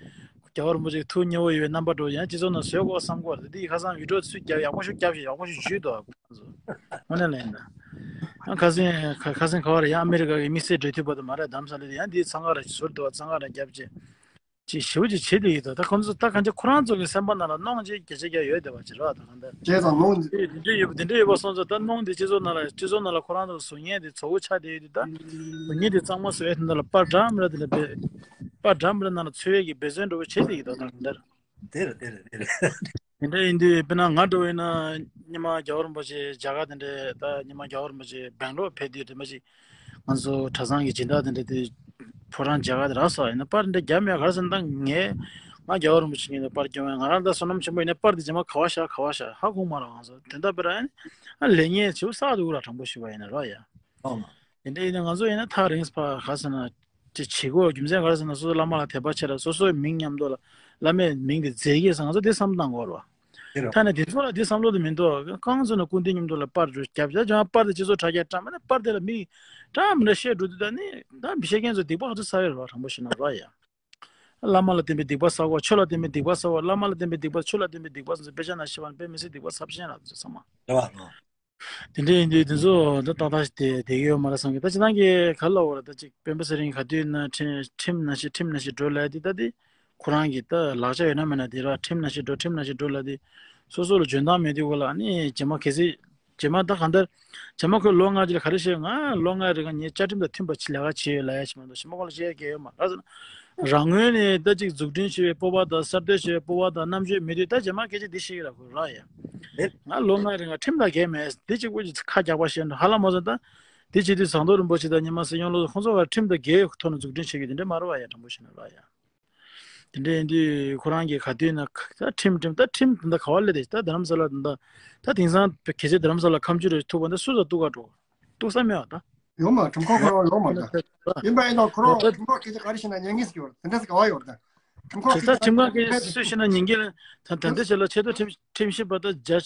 རྒྱལ་བ་རིན་པོ་ཆེ་ཐུགས་མཉེས་པོ་ཡོད་པའི་རྣམ་པ་འགྲོ། ཡང་སྤྱི་ཚོགས་ནང་བཟོས་དགོས་བསམ་གྱི་ཡོད་རེད། འདི་ཡི་ཁ་སང་བི་ཌི་ཡོ་ཚུར་བརྒྱབ་ཡག་པོ་ཞིག་བརྒྱབ་བྱས་ཡག་པོ་ཞིག་ཞུས་འདུག་དངོས་གནས་ལ་ཡིན་ན། ཡང་ཁ་སང་ཁ་ཁ་སང་ག་བ་རེད། ཡང་ཨ་མི་རི་ཀ་གི་དམིགས་བསལ་འབྲེལ་མཐུད་པ་དེ་མ་རེད། རྡ་རམ་ས་ལ་དེ་ཡང་འདི་འཚང་ཁ་ར་ཟུར་དུ་བ་འཚང་ཁ་ར་བརྒྱབ་བྱས། ཅིག་ཞེ་པོ་ཅིག་བྱེད་དེ་ཡོད་དོ། ད་ཁོང་ཚོ་ད་གང་ཅི་ཁོ་རང་ཚོ་གི་སེམས་པ་ནང་ལ་གནོང་ཅིག་སྐད་ཆ་རྒྱག་ཡོད་བསྡད་པ་ཅིག་རེད་བ། ད་གང་ལྟར་བྱས་ཙང་གནོང་དེ་འདྲ་ཡོད་པ་དེ་འདྲ་ཡོད་པ་སོང་ཙང་། ད་གནོང་དེ་སྤྱི་ཚོགས་ནང་ལ་སྤྱི་ཚོགས་ནང་ལ་ཁོ་རང་ཚོ་ལ་བཟོ་མཁན་དེ་བཟོ་བོ་ཆགས་བསྡད་ཡོད་དུས། ད་བཟོ་མཁན་དེ་གཙང་མ་བཟོ་ཡས་དེ་འདྲ་ལ་པར་འདྲ་མི་འདྲ་དེ་འདྲ་སྤེལ། པར་འདྲ་མི་འདྲ་ནང་ལ་འཚོལ་ཡས་ཀྱི་འབད་བརྩོན་འདྲ་བོ་བྱེད་དེ་ཡོད་དོ། ད་གང་ལྟར། དེ་རེད། དེ་རེད། དེ་རེད། དེ་འདྲ་ཡིན་དུས་དཔེར་ན་ང་འདྲ་བོ་ཡིན་ན་སྔོན་མ་རྒྱལ་བ་རིན་པོ་ཆེ་མཇལ་ཁ་དེ་འདྲ། ད་སྔོན་མ་རྒྱལ་བ་རིན་པོ་ཆེ་སྦེང་ལོར་ཕེབས་དུས་དེ་མ་ཅིག་ང་ཚོ་གྲྭ་ཚང་གི་སྦྱིན་བདག་དེ་འདྲ་དེ་ཕོ་བྲང་མཇལ་ཁ་དེ་རག་སོང་། ཡིན་ན་པར་འདྲ་རྒྱབ་མེད་ག་རེ་ཟེར་ན། ད་ངས་ང་རྒྱལ་བ་རིན་པོ་ཆེ་ཉིད་ལ་པར་སྐྱོན་བས། ང་རང་ད་བསོད་ནམས་ཆེན་པོ་ཡིན་ན་པར་དེ་རྗེས་མ་ག་བ་བཞག་ག་བ་བཞག་ཧ་གོ་མ་རེད། ང་ཚོ་དེ་འདྲ་དཔེ་ར་ཨ་ལས་ངན་བྱེད་བསགས་འདུག་ར། དྲང་པོ་ཞུ་བ་ཡིན་ན་ར་ཡ། ཨོ་མ། དེ་འདྲ་ཡིན་ན་ང་ཚོ་ཡིན་ན་ཐག་རིང་ས་ཕ་ག་ཟེར་ན། ཅི་བྱེད་དགོས་རྒྱུ་མཚན་ག་རེ་ཟེར་ན། སོ་སོ་བླ་མ་ལ་དད་པ་ཆེ་ར། སོ་སོའི་མིང་མཉམ་དུ་ལ་བླ་མའི་མིང་དེ་མཛད་ཀྱི་ཟེར། ང་ཚོ་དེ་བསམ་བཏང་དགོས་རེད་བ། དེ་རེད། ཐ་ན་དེ་ཚོ་ལ་དེ་བསམ་བློ་དེ་མི་འདུག་རྐང་བཙུགས་ནས་སྐུ་མདུན་མཉམ་དུ་ལ་པར་རྒྱབ་བྱས་ཀྱང་པར་དེ་སྤྱི་ཚོགས་དྲ་རྒྱ་བཀྲམ་ནས་པར་དེ་ལ་མི་འདྲ་མི་འདྲ་བཤད་འགྲོ་དུས། ད་ནི་ད་མི་བཤད་མཁན་ཚོ་སྡིག་པ་ག་ཚོད་བསགས་ཡོད་རེད་བ། དྲང་པོ་བཤད་ན་ར་ཡ། བླ་མ་ལ་བརྟེན་པའི་སྡིག་པ་བསགས་པ། ཆོས་ལ་བརྟེན་པའི་སྡིག་པ་བསགས་པ། བླ་མ་ལ་བརྟེན་པའི་སྡིག་པ། ཆོས་ལ་བརྟེན་པའི་སྡིག་པ་སོགས་དཔེ་ཆ་ནང་བཤད་པ་ནི་དཔེ་མི་སྲིད་སྡིག་པ་ཚབས་ཆེན་རེད། དེ་ཚོ་ཚང་མ། རེད་བ། དེ་འདྲ་ཡིན་དུས་དེ་ཚོ་ད་ཏག་ཏག་ཞིག་བསྡད་བསྡད་ཀྱི་ཡོད་མ་རེད་བསམ་གི། ད་སྤྱིར་བཏང་གི་ག་རེ་ལབ་དགོས་རེད། ད་ཅིག་སྤེན་པ་ཚེ་རིང་ག་དུས་ན་ཁྲིམས་ཁྲིམས་ནང་བཞིན་ཁྲིམས་ནང་བཞིན་འགྲོ་ལབ་དེ། ད་དེ་ཁོ་རང་གི་ད་ལག་ཆ་ཡོད་ན་མེད་ན་དེ་ར། ཁྲིམས་ནང་བཞིན་འགྲོ་ཁྲིམས་ནང་བཞིན་འགྲོ་ལབ་དེ། སོ་སོ་ལ་འཇོན་ཐང་མེད་དུས་ག་ལ་ཨ་ནི་རྗེས་མ་གལ་སྲིད་རྗེས་མ་ད་གང་ལྟར་རྗེས་མ་ཁོས་ལོ་ལྔ་ཅིག་ལ་ག་རེ་བཤད། ང་ལོ་ལྔ་རིང་ངས་བཅའ་ཁྲིམས་དང་མཐུན་པ་ཅིག་ལས་ཀ་བྱས་ཡོད་ལབ་ཡ་ཞིག་མ་གཏོགས། རྗེས་མ་ཁོ་ལ་བཤད་ཡ་གང་ཡང་ཡོད་མ་རེད། རང་ངོས་ནས་ད་ཅིག་འཛུགས་སྐྲུན་བྱས་པའི་སྤོབས་པ་དང་གསར་གཏོད་བྱས་པའི་སྤོབས་པ་དང་རྣམ་དཔྱོད་མེད་དུས། ད་རྗེས་མ་སྐད་ཆ་འདི་བཤད་ཀྱི་ར་ཁོ་ར་ཡ། ང་ལོ་ལྔ་རིང་ང་ཁྲིམས་དང་འགལ་མེད་འདི་གཅིག་པོ་ཅིག་ཁ་རྒྱག་པ་བཤད་འགྲོ་ཧ་ལམ་མ་སོང་། ད་འདི་བྱེད་དུས་ཟམ་གདོང་རིན་པོ་ཆེ་དང་ཉི་མ་སྲིད་སྐྱོང་བློ་ཁོང་ཚོ་བར་ཁྲིམས་དང་འགལ་ཐོག་ནས་འཛུགས་སྐྲུན་བྱེད་ཀྱི་དེ་འདྲ་མ་རེད་བ་ཡ། དྲང་པོ་བཤད་ན་ར་ཡ། དེ་འདྲ་ཡིན་དུས་ཁོ་རང་གིས་ག་དུས་ན་ད་ཁྲིམས་ཁྲིམས་ད་ཁྲིམས་དེ་འདྲ་ག་བ་སླེབས་ཏེ། ད་རྡ་རམ་ས་ལ་དེ་འདྲ་ད་དེང་སང་གལ་སྲིད་རྡ་རམ་ས་ལ་ཁ་མཆུ་རེ་ཐུག་པ་འདི་སུ་ཚོ་གཏུག་ག་འགྲོ། གཏུག་ས་མེད་བ་ད། ཡོད་མ། ཁྲིམས་ཁང་ཁོ་རང་ཡོད་མ་ད། ཡིན་པ་ཡིན་ན་ཁོ་རང་ཁྲིམས་ཁང་སྐད་ཆ་ག་རེ་བཤད་ན་ཉན་གི་ཟེར་གྱི་ཡོད་རེད། དེ་འདྲ་ཟེར་ག་བ་ཡོད་རེད་ད། ཁྲིམས་ཁང་དེ་ད་སྐད་ཆ་ཁྲིམས་ཁང་སྐད་ཆ་སུས་བཤད་ན་ཉན་གི་ལ། ད་ད་འདི་ཆེ་ལ་ཆེ་མཐོ་ཁྲིམས་ཁྲིམས་ཞིབ་པ་ད་རྒྱ་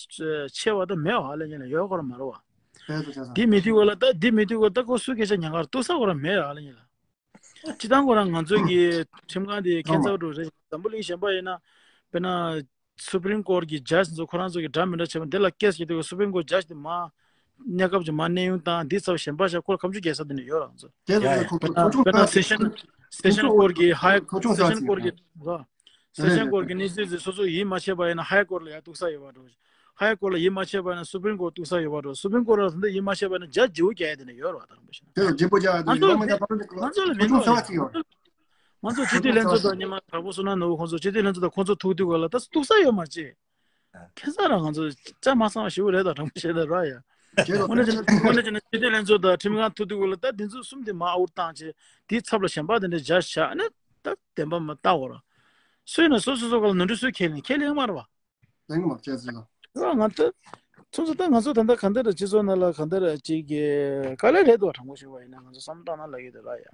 ཆེ་བ་ད་མེད་བ་ཧ་ལས་ཉན་ལ་ཡོད་ཁོ་རང་མ་རེད་བ། དེ་ད་ཆ་ས། འདི་མི་དུས་གོ་ལ་ད་འདི་མི་དུས་གོ་ད་ཁོ་སུ་སྐད་ཆ་ཉན་ག་ར་གཏུག་ས་ཁོ་རང་མེད་ཧ་ལས་ཉན་ལ། སྤྱི་བཏང་ཁོ་རང་ང་ཚོ་གི་ཁྲིམས་ཁང་དེ་ཁྱད་མཚར་འགྲོ་རེད། འཛམ་བུ་གླིང་གཞན་པ་ཡིན་ན་དཔེར་ན་Supreme Court གི་judge ཚོ་ཁོ་རང་ཚོ་གི་འདྲ་མི་འདྲ་བྱས་པ་འདི་ལ་case བྱེད་དུས་Supreme Court judge དེ་མ་གནས་སྐབས་ཀྱི་མ་གནས་དབྱུང་བཏང་འདི་ཚབ་གཞན་པ་བྱས་ཁོ་ལ་ཁ་མཆུ་རྒྱག་ས་དེ་འདྲ་ཡོད་རང་ཚོ། དེ་ལ་ཡ་ཁོ་ཁོ་ཁོ་ཆུང་དཔེར་ན་ས་Session Session Court གི་High Session Court གི་ར། སེ་ཤན་ཀོར་གྱི་གནས་ཚུལ་དེ་སོ་སོ་ཡིད་མ་ཆེས་པ་ཡིན་ན་ཧའི་ཀོར་ལ་ཡང་གཏུག་ས་ཡོད་པ་འགྲོ། ཧའི་ཀོར་ལ་ཡིད་མ་ཆེས་པ་ཡིན་ན་སུ་པྲིམ་ཀོར་གཏུག་ས་ཡོད་པ་འགྲོ། སུ་པྲིམ་ཀོར་ལ་ད་ལྟ་ཡིད་མ་ཆེས་པ་ཡིན་ན་ཇ་ཇིའུ་རྒྱག་ཡ་དེ་འདྲ་ཡོད་རེད་བ། དང་པོ་བྱས་ན་དེ་ལ་ཇི་པོ་རྒྱག་ཡ་དེ་ང་ཚོ་ལ་ཡོད་མེད་ད་པ་རེད། ང་ཚོ་ལ་མི་འདུག་ང་ཚོ་སྤྱི་འཐུས་ལྷན་ཚོགས་དང་ཉི་མ་དྲག་པོ་བསོད་ནམས་ནོར་བུ་ཁོང་ཚོ་སྤྱི་འཐུས་ལྷན་ཚོགས་དང་ཁོང་ཚོ་ཐུག་དུས་ག་ལ་ད་གཏུག་ས་ཡོད་མ་རེད། ཁ་སང་རང་ང་ཚོ་ཅག་མ་ཚང་བ་ཞིག་རེད་ད། དྲང་པོ་བཤད་ན་ར་ཡ། དངོས་གནས་བྱས་ན་དངོས་གནས་བྱས་ན་སྤྱི་འཐུས་ལྷན་ཚོགས་དང་ཁྲིམས་ཁང་ཐུག་དུས་ག་ལ་ད་དེ་ཚོ་གསུམ་དེ་མ་ཨའུ་བཏང་བྱས་དེའི་ཚབ་ལ་གཞན་པ་དེ་འདྲ་བཞག་བཞག་ནས་ད་བདེན་པ་མ་ལྟ་བར། སུས་ན་སོ་སོ་སོ་ག་ལ་ནོར་འཁྲུལ་སུས་ཁས་ལེན་ཁས་ལེན་མ་རེད་བ། ལེན་གི་མ་བྱས་ཟེར་ལ། ང་ཚོ་ཚོ་ཚོ་ད་ང་ཚོ་ད་ལྟ་ག་འདྲ་ར་སྤྱི་ཚོགས་ནང་ལ་ག་འདྲ་ར་ཅིག་གི་དཀའ་ལས་རེད་འདུག་དྲང་པོ་ཞུ་བ་ཡིན་ན་ང་ཚོ་བསམ་བཏང་ན་ལ་གི་དེ་ལ་ཡ།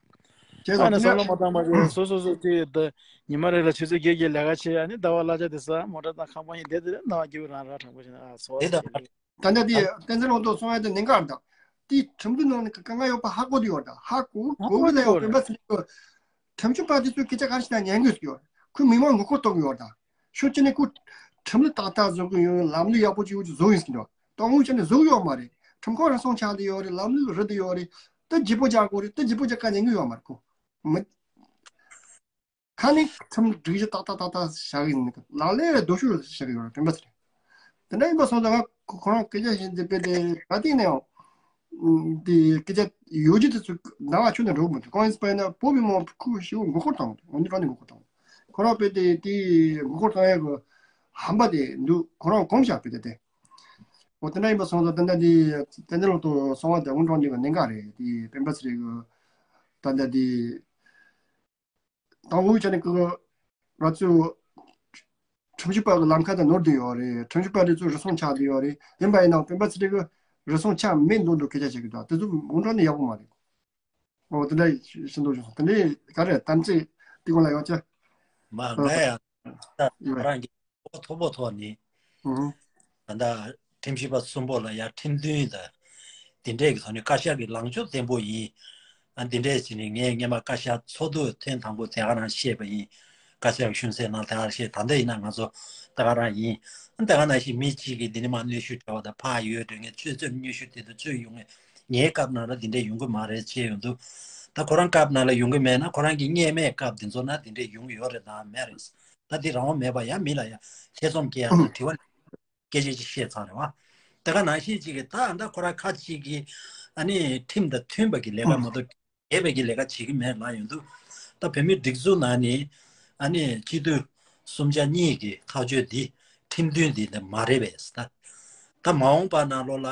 བྱས་ཨ་ནི་བསམ་བློ་མ་བཏང་པ་ཅིག་སོ་སོ་སོ་ཅིག་ད་ཉི་མ་རེ་ལ་ཆུ་ཚོད་བརྒྱད་བརྒྱད་ལས་ཀ་བྱེད། ཨ་ནི་ཟླ་བ་གླ་ཆ་དེ་ས་མོ་ཊ་དང་ཁང་པ་ཡིན་དེ་དེ་རེད། ནང་རྒྱུ་རང་ར་དྲང་པོ་བྱས་ན་ཨ་སོ་བ་དེ་ད་ལྟ་དེ་བསྟན་འཛིན་ལོ་ཏོག་སོང་ཡ་དེ་ཉེན་ཁ་རེད། ད་དེ་ཁྲིམས་འདུན་ནང་ནས་དཀའ་ངལ་ཡོད་པ་ཧ་གོ་དུ་ཡོད། ད་ཧ་གོ་གོ་གི་ན་ཡང་སྤེན་པ་ཚེ་རིང་གི་ཁྲིམས་ཞིབ་པ་དེ་ཚོས་སྐད་ཆ་ག་རེ་བཤད་ན་ཉན་གི་ཡོད། ཁོས་མི་མང་མགོ་སྐོར་གཏོང་གི་ཡོད། ད་ཤོད་ཅི་ནས་ཁོ་ཁྲིམས་ལུགས་ཏག་ཏག་བཟོ་གི་ཡོད། ལམ་ལུགས་ཡག་པོ་ཅིག་ཡོད་ཅིག་བཟོ་ཡིན་ཟེར་གི་འདུག་གཏོང་ངོ་ཅི་ནས་བཟོ་གི་ཡོད་མ་རེད། ཁྲིམས་ཁང་རང་སྲུང་ཆགས་བསྡད་ཡོད་རེད། ལམ་ལུགས་རུལ་བསྡད་ཡོད་རེད། ད་ལྗིད་པོ་རྒྱག་དགོས་རེད། ད་ལྗིད་པོ་རྒྱག་ག་ཉན་གི་ཡོད་མ་རེད། ཁོ་མི་ཁ་ནས་ཁྲིམས་སྒྲིག་གཞི་ཏག་ཏག་ཏག་ཏག་བཞག་གི་ཡིན། ལག་ལེན་རྡོ་ཤུ་བཞག་གི་ཡོད་རེད། སྤེན་པ་ཚེ་རིང་། དེ་འདྲ་ཡིན་པ་སོང་ཙང་ང་ཁོ་ཁོ་རང་སྐད་ཆ་བཤད་འདི་དཔེ་དེ་ག་སྟེང་ནས་ཡང་དེ་སྐད་ཆ་ཡོད་རྒྱུ་དེ་ཚོ་ནང་བ་ཆུ་ནས་འགྲོ་གི་མི་འདུག་གང་ཡིན་ཟེར་བ་ཡིན་ན་བོད་མི་མང་ཁུ་ཞེ་པོ་མགོ་སྐོར་བཏང་འོ་འདི་རང་ནས་མགོ་སྐོར་བཏང་། ཁོ་རང་དཔེ་དེ་དེ་མགོ་སྐོར་བཏང་ཡག་གི་ཧམ་པ་དེ་འདུག་ཁོ་རང་གོམས་བཞག་དཔེ་དེ་དེ། འོ་དེ་འདྲ་ཡིན་པ་སོང་ཙང་དེ་འདྲ་དེ་དེ་འདྲ་ལོག་ཏུ་སོང་བ་དེ་འོ་འགྲོ་འདི་གི་གནད་འགག་རེད། དེ་སྤེན་པ་ཚེ་རིང་གི་ད་ལྟ་དེ། དང་པོའི་ཆ་ནས་ཀྱི་ང་ཚོས་ཁྲིམས་ཞིབ་པ་གི་ལམ་ཁ་དེ་ནོར་བསྡད་ཡོད་རེད། ཁྲིམས་ཞིབ་པ་དེ་ཚོ་རུལ་སུངས་ཆགས་བསྡད་ཡོད་རེད། ཡིན་པ་ཡིན་ནའང་སྤེན་པ་ཚེ་རིང་གི་རུལ་སུངས་ཆགས་མེད་མདོག་མདོག་སྐད་ཆ་བཤད་ཀྱི་འདུག་དེ་ཚོ་འུ་འགྲོ་ནས་ཡག་པོ་མ་རེད། འོ་དེ་འདྲ་ཤེས་འདུག་བྱུང་སོང་། དེ་ནས་ག་རེ་དམ་ཚིག་དེ་སྐོར་ལ་ཡོང་ཆ། མ་ང་ཡང་ད་ཡོད་རང་གི་མཐོ་པོ་ཐོག་ནས། ཨུ། ད་ལྟ་ཁྲིམས་ཞིབ་པ་གསུམ་པོ་ལ་ཡང་ཁྲིམས་མཐུན་དང་དེ་འདྲས་ཀྱི་ཐོག་ནས་བཀའ་ཤག་གི་ལངས་ཕྱོགས་བརྟན་པོ་ཡིན། ཨ་འདི་འདྲས་བྱས་ནས་ངས་སྔས་མ་བཀའ་ཤག་ཚོགས་འདུ་ཐེངས་དང་པོ་དེ་ག་རང་བཤད་པ་ཡིན། བཀའ་ཤག་གི་གཞུང་སྲིད་ནང་དེ་ག་རང་བཤད། ད་ལྟ་ཡིན་ན་ང་ཚོ་དེ་ག་རང་ཡིན། ཨ་དེ་ག་ནང་བཞིན་མི་གཅིག་གིས་འདི་ནས་མར་གནོན་ཤུགས་སྤྲད་པ་དང་ཕར་ཡོད་དྲན་མཁན་ཚོས་ཚོས་གནོན་ཤུགས་དེ་དང་ཚོས་ཡོང་མཁན་ངའི་སྐབས་ནང་ལ་འདི་འདྲས་ཡོང་གི་མ་རེད་ཅེས་ཡོང་འདུག་ད་ཁོ་རང་སྐབས་ནང་ལ་ཡོང་གི་མེད་ན་ཁོ་རང་གི་སྔས་མའི་སྐབས་འདི་ཚོ་ན་འདི་འདྲས་ཡོང་གི་ཡོད་རེད་དང་མེད་རེད། ད་འདི་རང་དབང་མེད་པ་ཡང་མི་ལ་ཡང་ཐེ་ཚོམ་སྐྱེ་ཡ་དང་དྲི་བ་སྐད་ཆ་ཅིག་བཤད་ཚར་རེད་བ། དེ་ག་ནང་བཞིན་ཅིག་གིས་ད་ད་ཁོ་ར་ཁ་ཅིག་གིས་ཨ་ནི་ཁྲིམས་དང་མཐུན་པ་གི་ལས་ཀ་མ་གཏོགས་འགལ་བའི་གི་ལས་ཀ་བྱེད་ཀྱི་མེད་ལ་ཡོང་འདུག་ད་བོད་མིའི་སྒྲིག་འཛུགས་ནང་ནས་ཨ་ནི་སྤྱི་འཐུས་གསུམ་ཆ་གཉིས་ཀྱི་ཐག་གཅོད་འདི་ཁྲིམས་མཐུན་འདི་འདི་མ་རེད་པས། ད་ད་མ་འོངས་པ་ནང་ལོགས་ལ་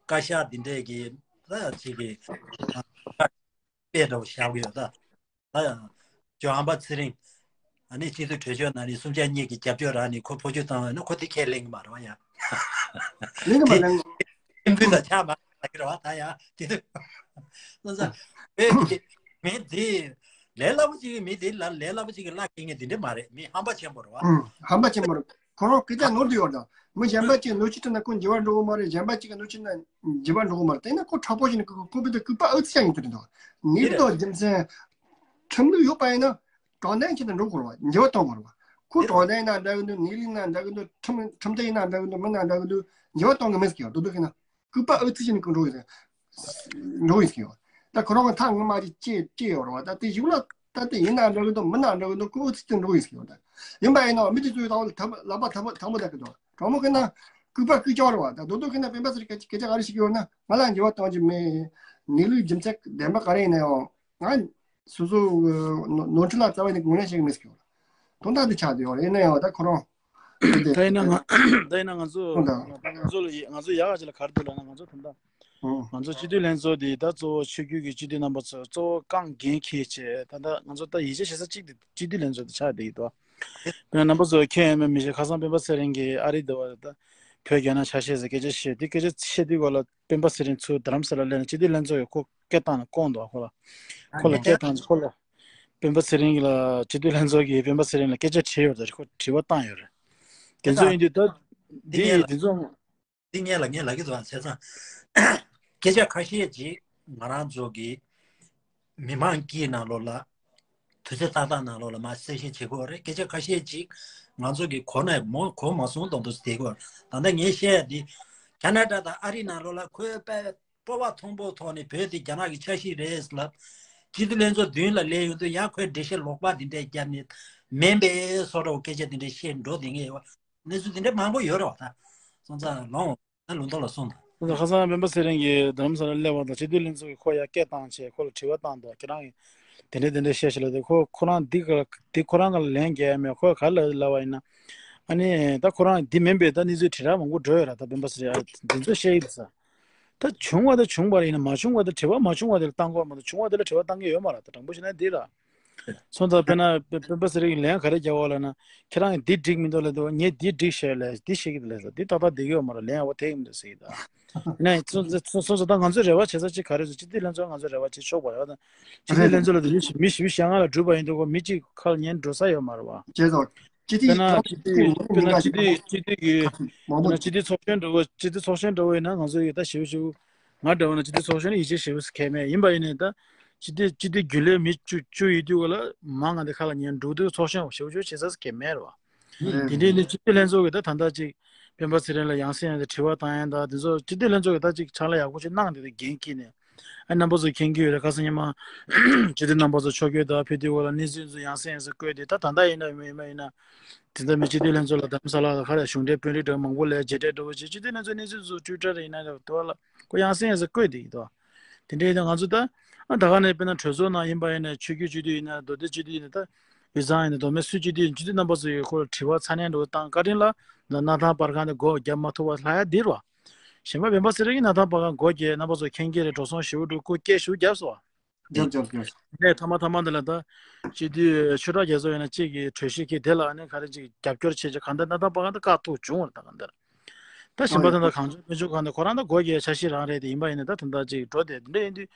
བཀའ་ཤག་འདི་འདྲས་ཀྱི་ད་ཅིག་གི་དཔེ་འདྲ་བོ་བཞག་གི་ཡོད་ད། ད་ཡང་ཇོ་ཨམ་པ་ཚེ་རིང་། ཨ་ནི་སྤྱི་འཐུས་གྲོས་ཆོད་ནང་ནས་གསུམ་ཆ་གཉིས་ཀྱི་རྒྱབ་སྐྱོར་རག་ནས་ཁོ་འཕོ་འགྱུར་བཏང་བ་ན་ཁོ་དེ་ཁས་ལེན་གྱི་མ་རེད་བ་ཡ། ལེན་གྱི་མ་ལེན། ཁྲིམས་མཐུན་དང་ཆ་མ་ལག་གི་རེད་བ་ད་ཡ་དེ་དུས། སོང་ཙང་བོད་ཀྱི་མི་དེ་ལས་སླ་པོ་ཅིག་གི་མི་དེ་ལ་ལས་སླ་པོ་ཅིག་གི་བླ་འཁེལ་མཁན་དེ་འདྲ་མ་རེད། མི་ཧམ་པ་ཆེན་པོ་རེད་བ། ཧམ་པ་ཆེན་པོ་རེད། ཁོ་རང་སྐད་ཆ་ནོར་དུ་ཡོད་ད། མི་གཞན་པ་ཅིག་ནོར་ཅིག་ཁྲིད་ན་ཁོ་འགྱུར་བ་འགྲོ་གི་མ་རེད། གཞན་པ་ཅིག་གིས་ནོར་ཅིག་ན་འགྱུར་བ་འགྲོ་གི་མ་རེད། དེས་ན་ཁོ་དྲག་པོ་ཞིག་ནི་ཁོ་ཁོ་བོད་དུ་སྐུད་པ་ཨུ་ཚུགས་བྱ་ཡིན་དུ་རེད་འདུག་ངེས་པར་དུ་རྒྱུ་མཚན་ཁྲིམས་ལུགས་ཡོད་པ་ཡིན་ན་དྲང་བདེན་ཅིག་ཏུ་འགྲོ་དགོས་རེད་བ། འགྱུར་བ་གཏོང་དགོས་རེད་བ། ཁོ་དྲང་བདེན་ཡིན་ན་འདྲ་གི་འདུག་ངེས་ལུགས་ཡིན་ན་འདྲ་གི་འདུག་ཁྲིམས་ཁྲིམས་ཆད་ཡིན་ན་འདྲ་གི་འདུག་མིན་ན་འདྲ་གི་འདུག་འགྱུར་བ་གཏོང་གི་མེད་ཟེར་གི་ཡོད་རྡོག་རྡོག་ཡིན་ན། སྐུད་པ་ཨུ་ཚུགས་བྱས་ནས་ཁོ་འགྲོ་ཡིན་འགྲོ་ཡིན་ཟེར་གི་ཡོད། ད་ཁོ་རང་གི་ཐག་ངོ་མ་ཅིག་བཅད་བཅད་ཡོད་རེད་བ། ད་དེ་གཞུག་ལ་ད་དེ་ཡིན་ན་འགྲོ་གི་འདུག་མིན་ན་འགྲོ་གི་འདུག་ཁོ་ཨུ་ཚུགས་ཏེ་འགྲོ་ཡིན་ཟེར་གི་ཡོད། ད་ཡིན་པ་ཡིན་ན་མི་དེ་ཚོའི་ཐག་ལ་ཐག་ལག་པ་ཐག་པ་ཐག་པ་བསྡད་གི་འདུག་དྲང་མོ་ཁེ་ན་སྐུད་པ་སྐུད་ཅོག་རེད་བ། ད་རྡོག་རྡོག་ཁེ་ན་སྤེན་པ་ཚེ་རིང་སྐད་ཆ་སྐད་ཆ་ག་རེ་ཞིག་ཡོད་ན་ང་ལ་འགྱུར་བ་གཏོང་རྒྱུ་མེད། ངེས་ལུགས་རྒྱུ་མཚན་བདེན་པ་ག་རེ་ཡིན་ན་ཡང་ང་སོ་སོ་ནོར་འཁྲུལ་ལ་རྩ་བ་ནས་ངོས་ལེན་བྱེད་ཀྱི་མེད་ཟེར་གི་ཡོད། དོན་དག་འདི་ཆགས་བསྡད་ཡོད་རེད། ཡིན་ན་ཡང་ད་ཁོ་རང་དེ་ད་ཡིན་ན་ང་ད་ཡིན་ན་ང་ཚོ་ང་ཚོ་ལ་ཡི་ང་ཚོ་ཡག་ག་ཅིག་ལ་ག་རེ་འདུག་ལབ་ན་ང་ཚོ་ད་ལྟ་ང་ཚོ་སྤྱི་འཐུས་ལྷན་ཚོགས་འདི་ད་གཙོ་བོ་ཆོས་བརྒྱུད་ཀྱི་སྤྱི་འཐུས་རྣམ་པ་ཚོ་གཙོ་བོ་རྐང་འགན་འཁྱེར་བྱས་ད་ལྟ་ང་ཚོ་ད་ཡིད་ཆེས་བྱེད་ས་གཅིག་དེ་སྤྱི་འཐུས་ལྷན་ཚོགས་དེ་ཆགས་བསྡད་ཀྱི་འདུག་དཔེར་ན་རྣམ་པ་ཚོ་མཁྱེན་ཡོད་མེད་མི་ཤེས། ཁ་སང་སྤེན་པ་ཚེ་རིང་གིས་ཨ་རི་འདི་བ་ད་བོད་རྒྱ་ནག་ཆ་ཤས་ཟེར་སྐད་ཆ་བཤད་དེ་སྐད་ཆ་བཤད་དུས་ག་ལ་སྤེན་པ་ཚེ་རིང་ཚུར་རྡ་རམ་ས་ལ་སླེབས་ནས་སྤྱི་འཐུས་ལྷན་ཚོགས་ཀྱི་ཁོ་སྐད་བཏང་ནས་བསྐོངས་འདུག་ཁོ་ལ་ཁོ་ལ་སྐད་བཏང་ཁོ་ལ་སྤེན་པ་ཚེ་རིང་ལ་སྤྱི་འཐུས་ལྷན་ཚོགས་ཀྱིས་སྤེན་པ་ཚེ་རིང་ལ་སྐད་ཆ་དྲིས་ཡོད་རེད། ཁོ་དྲི་བ་བཏང་ཡོད་རེད། དེ་ཚོ་ཡིན་དུས་ད་འདི་ཡིན་དེ་ཚོ། འདི་ངས་ལ་ངས་ལབ་ཀྱི་འདུག་བྱས་ཙང་། སྐད་ཆ་ཁ་ཤས་ཅིག་ང་རང་ཚོ་གི་མི་མང་དཀྱིལ་ནང་ལོགས་ལ་དུས་ཚོད་ཏག་ཏག་ནང་ལོགས་ལ་མར་གསལ་བཤད་བྱེད་དགོས་རེད། སྐད་ཆ་ཁ་ཤས་ཅིག་ང་ཚོ་གི་གོ་ནས་མོ་གོ་མ་སོང་མདོག་མདོག་བསྡད་དགོས། ད་ལྟ་ངས་བཤད་ཡ་འདི་ཁ་ན་ཌ་དང་ཨ་རི་ནང་ལོགས་ལ་ཁོའི་དཔེ་སྤོབས་པ་མཐོན་པོ་ཐོག་ནས་བོད་དེ་རྒྱ་ནག་གི་ཆ་ཤས་རེད་ལབ། སྤྱི་འཐུས་ལྷན་ཚོགས་མདུན་ལ་སླེབས་ཡོང་དུས་ཡང་ཁོས་འགྲེལ་བཤད་ལོག་པ་འདི་འདྲས་བརྒྱབ་ནས་ མིན་པའི་སོགས་འདྲ་བོ་སྐད་ཆ་དེ་འདྲ་བཤད་འགྲོ་བསྡད་མཁན་ཡོད་པ། གནས་ཚུལ་དེ་འདྲ་མང་པོ་ཡོད་རེད་བ། ད་སོང་ཙང་ལོང་ན་ལུང་རྟོགས་ལ་གསུངས་དང་། ཁ་སང་སྤེན་པ་ཚེ་རིང་གིས་རྡ་རམ་ས་ལར་སླེབས་པ་དང་སྤྱི་འཐུས་ལྷན་ཚོགས་ཀྱིས་ཁོ་ཡར་སྐད་བཏང་བྱས་ཁོ་ལ་དྲི་བ་བཏང་འདུག་ཁྱེད་རང་གིས་དེ་འདྲ་དེ་འདྲ་བཤད་ཤག་ལབ་དུས་ཁོ་ཁོ་རང་འདི་ག་འདི་ཁོ་རང་ག་ལ་ལན་རྒྱག་ཡ་མེད། ཁོས་ག་རེ་ལབ་པ་ཡིན་ན། ཨ་ནི་ད་ཁོ་རང་འདི་མིན་པའི་ད་གནས་ཚུལ་དྲིལ་བསྒྲགས་མང་པོ་འགྲོ་ཡོད་ར། ད་སྤེན་པ་ཚེ་རིང་འདི་ཚོ་བཤད་ཡི་འདུག་ས། ད་བྱུང་བ་ད་བྱུང་བ་རེད་ཡིན་ན། མ་བྱུང་བ་ད་དྲི་བ་མ་བྱུང་བ་དེ་ལ་བཏང་དགོས་མ་གཏོགས་བྱུང་བ་དེ་ལ་དྲི་བ་བཏང་གི་ཡོད་མ་རེད། ད་དྲང་པོ་བཤད་ན་འདི་ར། སོང་ཙང་དཔེར་ན་སྤེ་སྤེན་པ་ཚེ་རིང་གིས་ལན་ག་རེ་རྒྱག་པ་ལབ་ན། ཁྱེད་རང་གིས་འདི་འགྲིག་མི་འདུག་ལབ་དུས་ངས་འདི་འགྲིག་ཤག་ལབ། འདི་བཤད་ཀྱི་འདུག་ལབ་ས། འདི་ཏག་ཏག་འགྲིག་གི་ཡོད་མ་རེད། ལན་ཡག་པོ་ཐེབས་ཀྱི་མི་འདུག་ཟེར་གྱི་འདུག་ནས་སོང་ཙང་སོང་ཙང་ད་ང་ཚོས་རེ་བ་བྱེད་ས་ཅིག་ག་རེ་ཟེར། སྤྱི་འཐུས་ལྷན་ཚོགས་ང་ཚོས་རེ་བ་བྱེད་ཆོག་པ་རེད་བ། ད་སྤྱི་འཐུས་ལྷན་ཚོགས་ལ་དེ་མི་བཞི་མི་བཞི་བཅུ་ཞེ་ལྔ་ལ་གྲུབ་པ་ཡིན་དུས་ཁོ་མི་གཅིག་ཁ་ལ་ཉན་འགྲོ་ས་ཡོད་མ་རེད་བ། བྱས་ཙང་སྤྱི་འཐུས་དཔེར་ན་ཁྲོམ་སྤྱི་འཐུས་དཔེར་ན་སྤྱི་འཐུས་སྤྱི་འཐུས་ཀྱི་མང་པོ་དཔེར་ན་སྤྱི་འཐུས་ཚོགས་གཞོན་འདྲ་བོ་སྤྱི་འཐུས་ཚོགས་གཞོན་འདྲ་བོ་ཡིན་ན་ང་ཚོ་ཡིས་ད་ཞེ་པོ་ཞེ་པོ། ང་འདྲ་བོ་ན་སྤྱི་འཐུས་ཚོགས་གཞོན་ལ་ཡིད་ཆེས་ཞེ་པོ་གལ་མེད། ཡིན་པ་ཡིན་ནའི་ད་སྤྱི་འཐུས་སྤྱི་འཐུས་རྒྱུན་ལས་མི་བཅུ་བཅུ་ཡོད་དུས་ག་ལ་མང་ང་འདི་ཁ་ལ་ཉན་འགྲོ་དུས་ཚོགས་གཞོན་ཞེ་པོ་ཞེ་པོ་བྱེད་ས་གལ་མེད་རེད་བ། དེ་འདྲའི་ནི་སྤྱི་འཐུས་ལྷན་ཚོགས་ཀྱི་ད་ད་ལྟ་ཅིག་སྤེན་པ་ཚེ་རིང་ལ་ཡང་སེ་ཡང་སེ་དྲི་བ་བཏང་ཡ་ད་དེ་ཚོ་སྤྱི་འཐུས་ལྷན་ཚོགས་ཀྱི་ད་ཅིག་ཕྱག་ལས་ཡག་པོ་ཅིག་གནང་དེ་དེ་འགན་འཁྱེར་ནས། ཨ་རྣམ་པ་ཚོ་མཁྱེན་གྱི་ཡོད་རེད། ཁ་སང་ཉི་མ་སྤྱི་འཐུས་རྣམ་པ་ཚོ་ཕྱོགས་བསྐྱོད་དང་ཕེབས་དུས་སྐོར་ལ་གནས་ཚུལ་ཚོ་ཡང་སེ་ཡང་སེ་བཀོད་དེ། ད་ད་ལྟ་ཡིན་ན་མིན་ཡིན་ན་དེ་ལྟར་མི་སྤྱི་འཐུས་ལྷན་ཚོགས་ལ་རྡ་རམ་ས་ལ་ལ་ཁ་རེ་གཞུང་འབྲེལ་དཔོན་རིགས་འདྲ་མང་པོ་ལས་མཇལ་འཕྲད་འདྲ་བོ་བྱས། སྤྱི་འཐུས་ལྷན་ཚོགས་གནས་ཚུལ་ཚོ་ཊུའི་ཊར་ཡིན་ན་འདྲ་བོ་ལ་ཁོ་ཡང་སེ་ཡང་སེ་བཀོད་དེ་ཡིན་དོ། དེ་འདྲའི་ཡིན་ན་ང་ཚོ་ད་ཨ་ད་ག་ནས་དཔེར་ན་གྲོས་ཚོགས་ནང་ཡིན་པ་ཡིན་ན་ཆོས་བརྒྱུད་སྤྱི་འཐུས་ཡིན་ན་མདོ་སྟོད་སྤྱི་འཐུས་ཡིན་ན་ད་དབུས་གཙང་ཡིན་ན་མདོ་སྨད་སུད་སྤྱི་འཐུས་ཡིན་ན་སྤྱི་འཐུས་རྣམ་པ་ཚོ་ཡིས་ཁོ་ལ་དྲི་བ་ཚ་ནན་འདྲ་བོ་བཏང་བཀའ་དྲིན་ལ་ད་གནམ་ཐང་སྤར་ཁང་དེ་སྒོ་བརྒྱབ་མ་ཐུབ་པ་ལྷག་ཡ་འདི་རེད་བ། གཞན་པ་སྤེན་པ་ཚེ་རིང་གིས་གནམ་ཐང་སྤར་ཁང་སྒོ་བརྒྱབ། རྣམ་པ་ཚོ་མཁྱེན་གྱི་རེད། འགྲོ་སོང་ཞེ་པོ་འགྲོ། སྐུ་སྐྱེལ་ཞུ་རྒྱབ་སོང་བ། རྒྱབ་རྒྱབ་རྒྱབ། ནས་ཐ་མ་ཐ་མ་འདི་ལ་ད་སྤྱི་འཐུས་ཆོས་གྲགས་རྒྱ་མཚོ་ཡིན་ན་གཅིག་གིས་གྲོས་གཞི་འཁྱེར། དེ་ལ་ནི་ག་རེ་ཅིག་རྒྱབ་སྐྱོར་བྱེད་ཅིག་གང་ལྟར་གནམ་ཐང་སྤར་ཁང་ད་བཀག་ཐུག་བྱུང་བ་རེད། ད་གང་ལྟར་ད་གཞན་པ་ད་ལྟ་གངས་ལྗོངས་དཔལ་འབྱོར་ཁང་དེ་ཁོ་རང་ད་སྒོ་བརྒྱབ་འཆར་གཞི་རང་རེད། དེ་ཡིན་པ་ཡིན་ན་ད་ད་ལྟ་ཅིག་འགྲོ་བསྡད་དེ་འདྲ་ཡིན་དུས་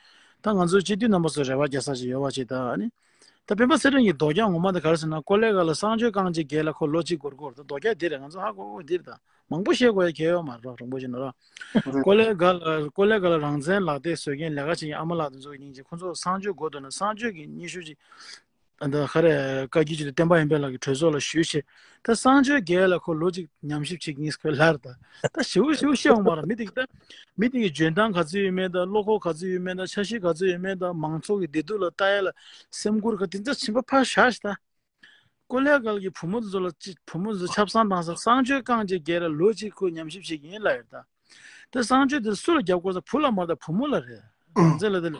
ད་ང་ཚོ་སྤྱི་འཐུས་རྣམ་པ་ཚོ་རེ་བ་རྒྱག་ས་ཅིག་ཡོད་པ་ཅིག་ད་ཨ་ནི་ད་སྤེན་པ་ཚེ་རིང་གི་ལྡོག་རྒྱག་ངོ་མ་དེ་ག་རེ་ཟེར་ན། ཀོ་ལེ་གྷལ་ལ་གསང་སྤྱོད་རྐང་རྗེས་བརྒྱད་ལ་ཁོ་ལོ་གཅིག་འགོར་འགོར། ད་ལྡོག་རྒྱག་འདི་རེད། ང་ཚོ་ཧ་གོ་གོ་འདི་རེད། ད་མང་པོ་བཤད་དགོས་ཡ་གལ་ཡོད་མ་རེད། རང་པོ་ཞིག་ནོར་བ། ཀོ་ལེ་གྷལ་ཀོ་ལེ་གྷལ་ལ་རང་བཙན་ལག་དེབ་བཟོ་མཁན་ལས་ཀ་བྱེད་མཁན་ཨ་མ་ལགས་དེ་ཚོ་གི་སྙིང་རྗེ། ཁོ་ཚོ་གསང་སྤྱོད་དགོས་འདུག་ན་གསང་སྤྱོད་ཀྱི་སྙན་ཞུ་ཅིག་ད་ལྟ་ག་རེ་བཀའ་བརྒྱུད་སྤྱི་འཐུས་བསྟན་པ་ཡར་འཕེལ་ལགས་ཀྱི་གྲོས་ཚོགས་ལ་ཞུས་བྱས། ད་གསང་སྤྱོད་བརྒྱད་ལ་ཁོ་ལོ་གཅིག་ཉམས་ཞིབ་བྱེད་ཀྱིན་ཁོས་ལར། ད་ད་ཞེ་པོ་ཞེ་པོ་བཤད་འོང་མ་རེད། མི་དེ་གི་ད་མི་དེ་གི་འཇོན་ཐང་ག་ཚོད་ཡོད་མེད་དང་། བློ་ཁོག་ག་ཚོད་ཡོད་མེད་དང་། འཆར་གཞི་ག་ཚོད་ཡོད་མེད་དང་། མང་ཚོགས་ཀྱི་བདེ་སྡུག་ལ་ལྟ་ཡ་ལ་སེམས་ཁུར་ག་དེ་ཚོ་ཕྱིན་པ་ཕར་བཞག་ཤིག་ད་ཀོ་ལེ་གྷལ་གྱི་བུ་མོ་དེ་ཚོ་ལ་ཅི་བུ་མོ་དེ་ཚོ་ཆབ་གསང་བཏང་ས། གསང་སྤྱོད་རྐང་རྗེས་བརྒྱད་ལ་ལོ་གཅིག་ཁོས་ཉམས་ཞིབ་བྱེད་ཀྱིན་ལ་ཡོད་ད། ད་གསང་སྤྱོད་དེ་སུ་ལ་རྒྱབ་དགོས་ས། བུ་ལ་མ་རེད། ད་བུ་མོ་ལ་རེད། རང་བཙན་ལ་དེ་ལ་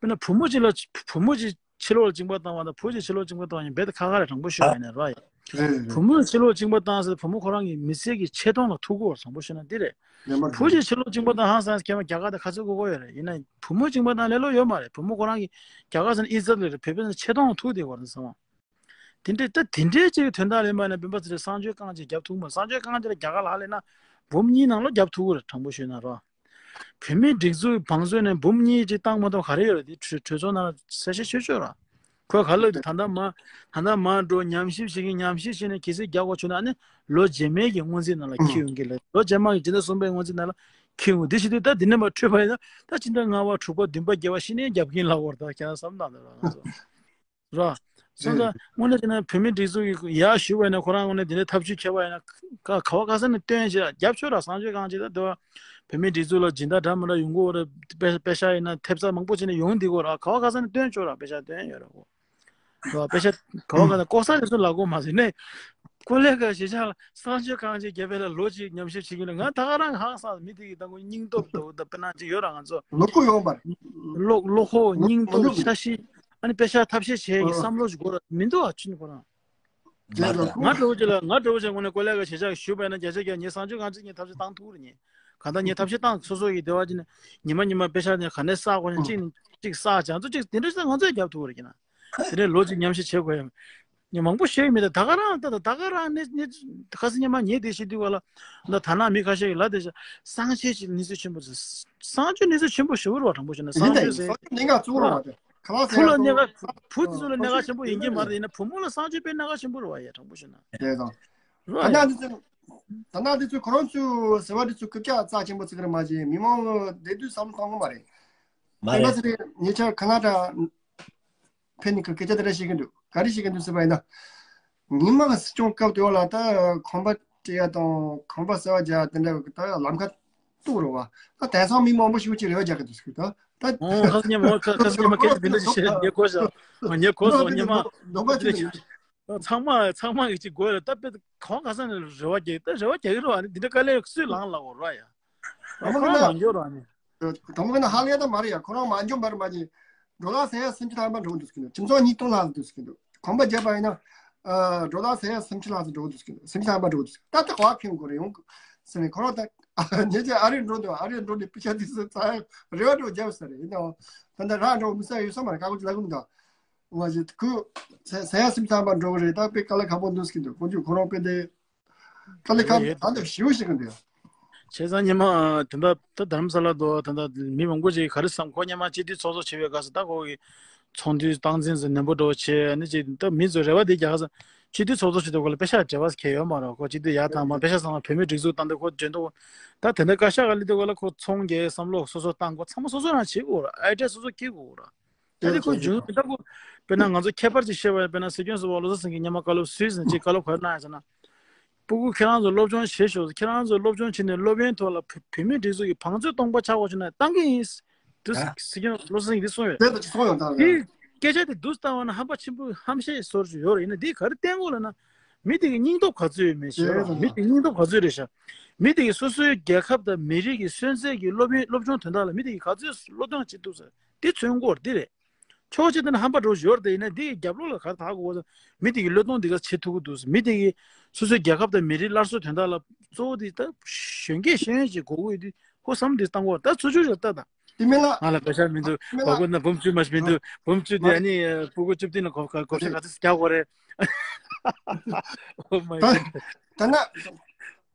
དཔེར་ན་བུ་མོ་གཅིག་ལ་བུ་མོ་གཅིག་ཕྱི་ལོགས་ལ་བཅིངས་པ་བཏང་བ་དང་བུ་གཅིག་ཕྱི་ལོགས་བཅིངས་པ་བཏང་བ་གཉིས་རྦད་དེ་ཁ་ཁ་རེད། དྲང་པོ་ཞུས་པ་ཡིན་ན་ར་ཡ། རེད་རེད་རེད། བུ་མོ་ཕྱི་ལོགས་བཅིངས་པ་བཏང་ཟེར་བུ་མོ་ཁོ་རང་གི་མི་ཚེ་གི་ཆེ་མཐོང་ལ་ཐུག་གི་ཡོད་རེད། དྲང་པོ་ཞུས་ན་འདི་རེད། ལན་པར་བུ་གཅིག་ཕྱི་ལོགས་བཅིངས་པ་བཏང་ཧང་སང་ཁྱེད་མ་རྒྱ་གར་དང་ཁ་ཚོད་གོ་གོ་ཡོད་རེད། ཡིན་ན་བུ་མོ་བཅིངས་པ་བཏང་ལེ་ལོ་ཡོད་མ་རེད། བུ་མོ་ཁོ་རང་གི་རྒྱ་གར་ཟེར་ན་ཨི་ཛད་ལ་རེད། བོད་པའི་ཆེ་མཐོང་ལ་ཐུག་བསྡད་ཡོད་རེད་བསམ། དེ་འདྲའི་ད་དེ་འདྲའི་ཅིག་དོན་དག་ལེན་པ་ཡིན་ན་སྤེན་པ་ཚེ་རིང་གསང་སྤྱོད་རྐང་རྗེས་རྒྱབ་ཐུབ་མ། གསང་སྤྱོད་རྐང་རྗེས་ལ་རྒྱ་གར་ལ་ཧ་ལས་ན་འབུམ་གཉིས་ནང་ལོགས་རྒྱབ་ཐུབ་ཀྱི་རེད། དྲང་པོ་ཞུས་ན་ར། བོད་མིའི་སྒྲིག་འཛུགས་བང་མཛོད་ནས་འབུམ་གཉིས་ཅིག་བཏང་མ་གཏོགས་ག་རེ་ཡོད་རེད། དེ་གྲོས་གྲོས་ཚོགས་ནང་ལ་གསལ་བཤད་ཆོད་ཆོད་ར། ཁོས་ག་ལབ་དེ་ད་ལྟ་མ་ད་ལྟ་མ་འགྲོ། ཉམས་ཞིབ་བྱེད་ཀྱི། ཉམས་ཞིབ་བྱས་ནས་གལ་སྲིད་རྒྱག་དགོས་བྱུང་ན་ཨ་ནི་ལོ་རྗེས་མའི་གི་སྔོན་རྩིས་ནང་ལ་འཁྱེར་ཡོང་གི་རེད། ལོ་རྗེས་མ་གི་སྤྱི་ཟླ་གསུམ་པའི་སྔོན་རྩིས་ནང་ལ་འཁྱེར་ཡོང་། དེ་བྱེད་དུས་ད་འདི་ནས་མར་འཕྲོས་པ་ཡིན་ན་ད་སྤྱི་ཟླ་ལྔ་པ་དྲུག་པ་བདུན་པ་བརྒྱད་པ་ཕྱི་ནས་རྒྱབ་ཀྱིན་ལབ་དགོས་རེད། ད་ཁྱེད་རང་བསམ་བློ་བཏང་དང་ང་ཚོ། ར། སོང་ཙང་དངོས་གནས་བྱས་ན་བོད་མིའི་སྒྲིག་འཛུགས་ཀྱི་ཡར་ཞུ་བ་ཡིན་ན་ཁོ་རང་དངོས་གནས་འདི་འདྲའི་ཐབས་ཇུས་འཁྱེར་བ་ཡིན་ན་ག་ག་བ་ག་ས་ནས་སྟོན་བྱས་རྒྱབ་ཆོག་ར། གསང་སྤྱོད་རྐང་རྗེས་ད་དེ་བ་བོད་མིའི་སྒྲིག་འཛུགས་ལ་སྦྱིན་བདག་འདྲ་མི་འདྲ་ཡོང་གི་ཡོད་རེད། དཔེ་དཔེ་ཤག་ཡིན་ན་ཐེབས་རྩ་མང་པོ་བྱས་ནས་ཡོང་བསྡད་ཀྱི་ཡོད་ར། ག་བ་ག་ས་ནས་སྟོན་ཆོག་ར། དཔེ་ཤག་སྟོན་ཡོད་ར་གོ། ར་དཔེ་ཤག་ག་བ་ག་ནས་ལྐོག་ཟ་དེ་ཚོ་ལབ་དགོས་མ་ཟེར་ནས། ཀོ་ལེ་གྷལ་གཞིས་ཆགས་ལ་གསང་སྤྱོད་རྐང་རྗེས་བརྒྱབ་པ་ལ་ལོ་གཅིག་ཉམས་ཞིབ་བྱེད་ཀྱི་ཡོད་ལ། ང་ད་ག་རང་ཧང་སངས། མི་དེ་གི་ད་ཁོ་སྙིང་སྟོབས་འདུག་ད་དཔེར་ན་ཅིག་ཡོད་ར། ང་ཚོ་ལོ་ཁོ་ཡོང་པར་བློ་བློ་ཁོག་སྙིང་སྟོབས་འཆར་གཞི། ཨ་ནི་དཔེ་ཤག་ཐབས་ཤེས་བྱེད་ཀྱི་བསམ་བློ་ཞིག་དགོས་ར། མི་འདུག་ཨ་ཆུ་ནི་ཁོ་རང་། ང་འདྲ་བོ་ཅིག་ལ་ང་འདྲ་བོ་ཅིག་དངོས་གནས་ཀོ་ལེ་གྷལ་གཞིས་ཆགས་ཞུས་པ་ཡིན་ན་བརྒྱ་ཆ་བརྒྱ་ངས་གསང་སྤྱོད་རྐང་རྗེས་ངས་ཐབས་ཤེས་བཏང་ཐུབ་རེད། ངས་གང་ལྟར་ངས་ཐབས་ཤེས་བཏང་། སོ་སོ་ཡི་དེ་བ་ཅིག་ནས་ཉི་མ་ཉི་མ་དཔེ་ཤག་ནས་ག་ནས་བསགས་དགོས་ན་གཅིག་ནས་གཅིག་བསགས་བྱས་ང་ཚོ་གཅིག་དེ་འདྲ་ཞིག་ང་ཚོས་རྒྱབ་ཐུབ་རེད་ཀྱི་ན། དེ་ནས་ལོ་གཅིག་ཉམས་ཞིབ་བྱེད་དགོས་ཡ། ངས་མང་པོ་བཤད་ཀྱི་མེད། ད་ད་ག་རང་ད་ད་ད་ག་རང་ནས་ནས་ཁ་སང་ཉི་མ་ངས་དེ་བཤད་དུས་ག་ལ་ད་ཐ་ན་མི་ཁ་ཤས་ཀྱིས་ལབ་བསྡད་ཤག་གསང་སྤྱོད་ཀྱི་གནས་ཚུལ་ཆེན་པོ་ཟེར། གསང་སྤྱོད་གནས་ཚུལ་ཆེན་པོ་ཞེ་པོ་རེད་བ། དྲང་པོ་བཤད་ན་ཡིན་གསང་ད་སྤྱོད་ཡིན། ཟེར། གསང་སྤྱོད་གནད་འགག་གཙོ་བོ་རེད་བ། ད་ཁ་ལག་བུ་ལ་གནད་འགག་བུ་དེ་ཚོ་ལ་གནད་འགག་ཆེན་པོ་ཡིན་གྱི་མ་རེད། ཡིན་ན་བུ་མོ་ལ་གསང་སྤྱོད་དཔེ་གནད་འགག་ཆེན་པོ་རེད་བ་ཡ། དྲང་པོ་བཤད་ན། དེ་དང་། རེད་བ་ད་ཡ། ནང་དེ་ཚོ་ད་ནང་དེ་ཚོ་ཁོ་རང་ཚོའི་ཟེར་བ་དེ་ཚོ་སྐད་ཆ་རྩ་ཆེན་པོ་ཚིག་རེད་མ་བྱེད། མི་མང་བསྡད་དུས་བསམ་བློ་གཏོང་གི་མ་རེད། མ་རེད། ད་ཚེ་རིང་ཉེ་ཆར་ཁ་ན་ཌ་ཕེབས་ནས་སྐད་ཆ་དེ་འདྲ་བཤད་ཀྱི་འདུག་ག་རེ་བཤད་ཀྱི་འདུག་ཟེར་བ་ཡིན་ན། ཉི་མ་སྲིད་སྐྱོང་སྐབས་དེ་བ་ལ་ད་གོམ་པ་སྤྲད་ཡ་དང་གོམ་པ་ཟེར་བ་རྒྱག་དེ་འདྲ་ད་ལམ་ཁ་གཏུག་རེད་བ། ད་དེང་སང་མི་མང་པོ་ཞིག་ཅིག་རེ་བ་རྒྱག་གི་འདུག་ཟེར་གི་འདུག་ད། ཨོ་ཁ་སང་ཉི་མ་ཁ་ཁ་སང་ཉི་མ་སྐད་ཆ་དེ་འདྲ་ཞིག་བཤད་ངས་གོ་ཤག་ངས་གོ་སོང་། ཉི་མ་ནོར་བ་དེ་འདྲ་ཞིག་ཚང་མ་ཚང་མ་གི་ཅིག་དགོས་རེད། ད་དཔེ་གང་ག་ས་ནས་རེ་བ་རྒྱག་ད་རེ་བ་རྒྱག་གི་རེད་བ། ནི་འདི་འདྲ་དཀའ་ལས་སུས་ལངས་ལ་འོ་ར་ཡ། ཨ་ཁོ་རང་མ་འགྱོ་ར་ནི། དང་པོ་ན་ཧ་ལས་ད་མ་རེད་ཡ། ཁོ་རང་མ་འགྱོ་མར་མ་ཅིག་ཌོ་ལར་ཟེར་ཡ་སུམ་ཅུ་ཐམ་པ་འགྲོ་འདུག་ཟེར་གི་འདུག་ཁྱིམ་ཚང་གཉིས་སྟོང་ལྷག་འདུག་ཟེར་གི་འདུག་གོམ་པ་བརྒྱབ་པ་ཡིན་ན། ཨ་ཌོ་ལར་ཟེར་ཡ་སུམ་ཅུ་ལྷག་འགྲོ་འདུག་ཟེར་གི་འདུག་སུམ་ཅུ་ཐམ་པ་འགྲོ་འདུག་ད་ལྟ་གོ་བ་ཁེངས་དགོས་རེད་ཡོང་ཟེར་ནས་ཁོ་རང་ད་ཉེ་ཆར་ཨ་རི་འགྲོ་འདུག་ཨ་རི་འགྲོ་ནས་པི་ཤ་དེ་ཚོ་ཚ་རེ་བ་འགྲོ་རྒྱབ་ཟེར་རེད། ཡིན་ནའང་ད་ལྟ་རང་འགྲོ་མི་ས་ཡོད་ས་མ་རེད། ཁ་ཁོ་ཅི་ལ་གི་མི་འདུག་ང་ཅིག་ཁོས་ཟེར་ཟེར་ཡ་སུམ་ཅུ་ཐམ་པ་འགྲོ་གི་རེད། ད་དཔེ་དཀའ་ལས་ཁག་པོ་འདུག་ཟེར་གི་འདུག་ཁོང་ཚོས་ཁོ་རང་དཔེ་དེ། དཀའ་ལས་ཁག་ད་ལྟ་ཞེ་པོ་ཞིག་གི་འདུག་བྱས་ཙང་ཉི་མ་དེ་འདྲ་ད་རྡ་རམ་ས་ལ་དུ་ད་ལྟ་མི་མང་པོ་ཅིག་ག་རེ་བསམ། ཁོ་ཉི་མ་སྤྱི་འཐུས་ཚོགས་གཙོ་བྱེད་པའི་སྐབས་སུ་ད་ཁོ་གི་ཚོགས་འདུའི་སྟངས་འཛིན་ཟེར་ནན་པོ་འགྲོ་བྱས་ནི་ཅིག་ད་མི་ཚོ་རེ་བ་དེ་རྒྱག་ས་སྤྱི་འཐུས་ཚོགས་གཙོ་བྱེད་དུས་སྐབས་ལ་པེ་ཤག་འབྲེལ་བ་གལ་ཡོད་མ་རེད། ཁོ་སྤྱི་འཐུས་ཡར་བཏང་མ་པེ་ཤག་ཚང་མ་བོད་མིའི་སྒྲིག་འཛུགས་བཏང་དུས་ཁོ་འཇོན་དུ་ད་དེ་འདྲ་བཀའ་ཤག་ག་སླེབས་དུས་སྐབས་ལ་ཁོ་ཚོང་རྒྱག་བསམ་བློ་སོ་སོ་བཏང་དགོས། ཚང་མ་སོ་སོ་རང་བྱེད་དགོས་ར། ཨའི་ཌི་ཡ་སོ་སོ་སྐྱེ་དགོས་ར། ད་དེ་ཁོ་འཇོན་མི་ད་ཁོ་དཔེར་ན་ང་ཚོ་ཁྱད་པར་ཅིག་བཤད་པ་ཡིན། དཔེར་ན་སྲིད་སྐྱོང་ཟུར་པ་བློ་བཟང་སེང་གེ་སྔོན་མ་བཀའ་སློབ་སུས་ཟིན་ཅིག་བཀའ་སློབ་ག་རེ་གནང་ཡོད་ཟེར་ན། སྤུ་གུ་ཁྱེད་རང་ཚོ་སློབ་སྦྱོང་བྱེད་ཤོག་ཁྱེད་རང་ཚོ་སློབ་སྦྱོང་བྱས་ནས་སློབ་ཡོན་ཐོག་ལ་བོད་བོད་མིའི་སྒྲིག་འཛུགས་ཀྱི་བང་མཛོད་སྟོང་པ་ཆགས་པ་བྱུང་ན་བཏང་གི་ཡིན། དུ་ཨ། སྲིད་སྐྱོང་བློ་བཟང་སེང་གེ་འདི་གསུངས་ཡོད། དེ་ལྟ་ཅི་གསུངས་ཡོད་ད། དེ་སྐད་ཆ་དེ་དུས་ལྟ་བ་ན་ཧམ་པ་ཆེན་པོ་ཧམ་བཤད་བཟོ་རྒྱུ་ཡོད་རེད། ཡིན་ན་འདི་ག་རེ་བསྟན་དགོས་ལབ་ན། མི་དེ་གི་སྙིང་སྟོབས་ག་ཚོད་ཡོད་མེད་ཤེས་རོགས། དེ་མི་དེ་སྙིང་སྟོབས་ག་ཚོད་རེད་ཤག་མི་དེ་གི་སོ་སོའི་རྒྱལ་ཁབ་དང་མི་རིགས་ཀྱི་སོན་རྩ་གི་སློབ་ཡོན་སློབ་སྦྱོང་དོན་དག་ལ་མི་དེ་གི་ག་ཚོད་བློས་གཏོང་བྱེད་ཐུབ་ས་དེ་མཚོན་དགོས་རེད། འདི་རེད། ཕྱོགས་གཅིག་ཏུ་ནི་ཧམ་པ་འགྲོ་བཞིན་ཡོད་རེད་དེ། ཡིན་ན་འདི་གི་རྒྱབ་ལོགས་ལ་ག་རེ་ད་གོ་བ་མི་དེ་གི་བློས་གཏོང་འདི་ག་བྱེད་ཐུབ་ཀྱི་འདུག་མི་དེ་གི་སོ་སོའི་རྒྱལ་ཁབ་དང་མི་རིགས་སླར་གསོ་དོན་དག་ལ་གཙོ་བོ་དེ་ད་གཞོན་སྐྱེས་ཤེས་ཡོན་ཅིག་དགོས་ཀྱི་ཡོད་དུས་ཁོ་བསམ་དེ་བཏང་གོ་ད་ཚུར་ཕྱོགས་ལ་ལྟ་ད། དེ་མིན་ལ། ང་ལ་པེ་ཤ་མི་འདུག་དེ་མིན་ལ། སྤུ་གུ་ན་འབུམ་བཅུ་མ་ཞིག་མི་འདུག་འབུམ་བཅུ་དེ་ཨ་ནི་སྤུ་གུ་བཅུ་བདུན་ལ་གོ་གོ་ཤ་ག་ཚོད་རྒྱག་དགོས་རེད། Oh my god. ད་ན།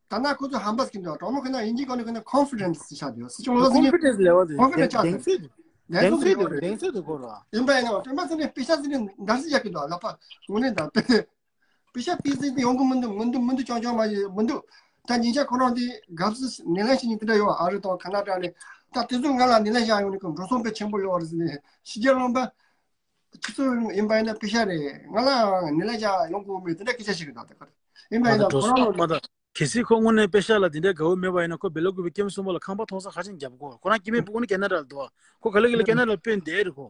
ད་ན་ཁོ་ཚོ་ཧམ་པ་སྐྱིན་འདུག་གྲོགས་མོ་ཁོ་ན་ཡིན་གྱི་གོ་ནི་ཁོ་ན་confidence་ཤ་དེ་སྲིད་སྐྱོང་བློ་སེང་གེ་confidence level་དེ་confidence་ཆགས་གདེང་ཚོད་གདེང་ཚོད་དེ་གོ་ར། ཡིན་པ་ཡིན་ན་སྤེན་པ་ཚེ་རིང་པེ་ཤ་ཚེ་རིང་འདར་སིག་རྒྱག་གི་འདུག་ལག་པ་ངོ་ནས་འདར་པེ་པེ་ཤ་པི་ཙི་དེ་ཡོང་གི་མི་འདུག་མི་འདུག་མི་འདུག་ཅང་ཅང་མ་ཡིན་མི་འདུག་ད་ཉིན་ཞག་ཁོ་རང་དེ་དགའ་བསུ་སྣེ་ལེན་བྱེད་མཁན་དེ་འདྲ་ཡོད། ཨ་རི་དང་ཁ་ན་ཌ་ནས་ད་དེ་ཚོ་ང་ལ་སྣེ་ལེན་བྱ་ཡོང་ནི་ཁོ་འགྲོ་སོང་དཔེ་ཆེན་པོ་ཡོད་རེད་ཟེར་ནས་ཕྱི་རྒྱལ་ལུང་པ། ཁྱེད་ཚོ་ཡིན་པ་ཡིན་ན་པེ་ཤ་རེད། ང་ལ་ནི་ལ་ཅག་ཡོང་དགོས་མེད་དེ་འདྲ་སྐད་ཆ་བཤད་གི་འདུག་ད་ག་རེད། ཡིན་པ་ཡིན་ན་ཁོ་རང་ལ་མ་ད་གལ་སྲིད་ཁོ་དངོས་གནས་པེ་ཤ་ལ་དེ་འདྲ་དགའ་བོ་མེད་པ་ཡིན་ན་ཁོ་སྦེ་ལ་ཀུ་པའི་ཀེམ་གསུམ་པ་ལ་ཁང་པ་ཐོག་ས་ག་ཅིག་རྒྱབ་གོ་ཁོ་རང་སྐྱེ་དམན་ཕྲུ་གུ་ནི་ཁེ་ན་ཌ་ལ་འདུག་ཁོ་ག་ལེ་ག་ལེ་ཁེ་ན་ཌ་ལ་སྤོས་བསྡད་རེད་ཁོ།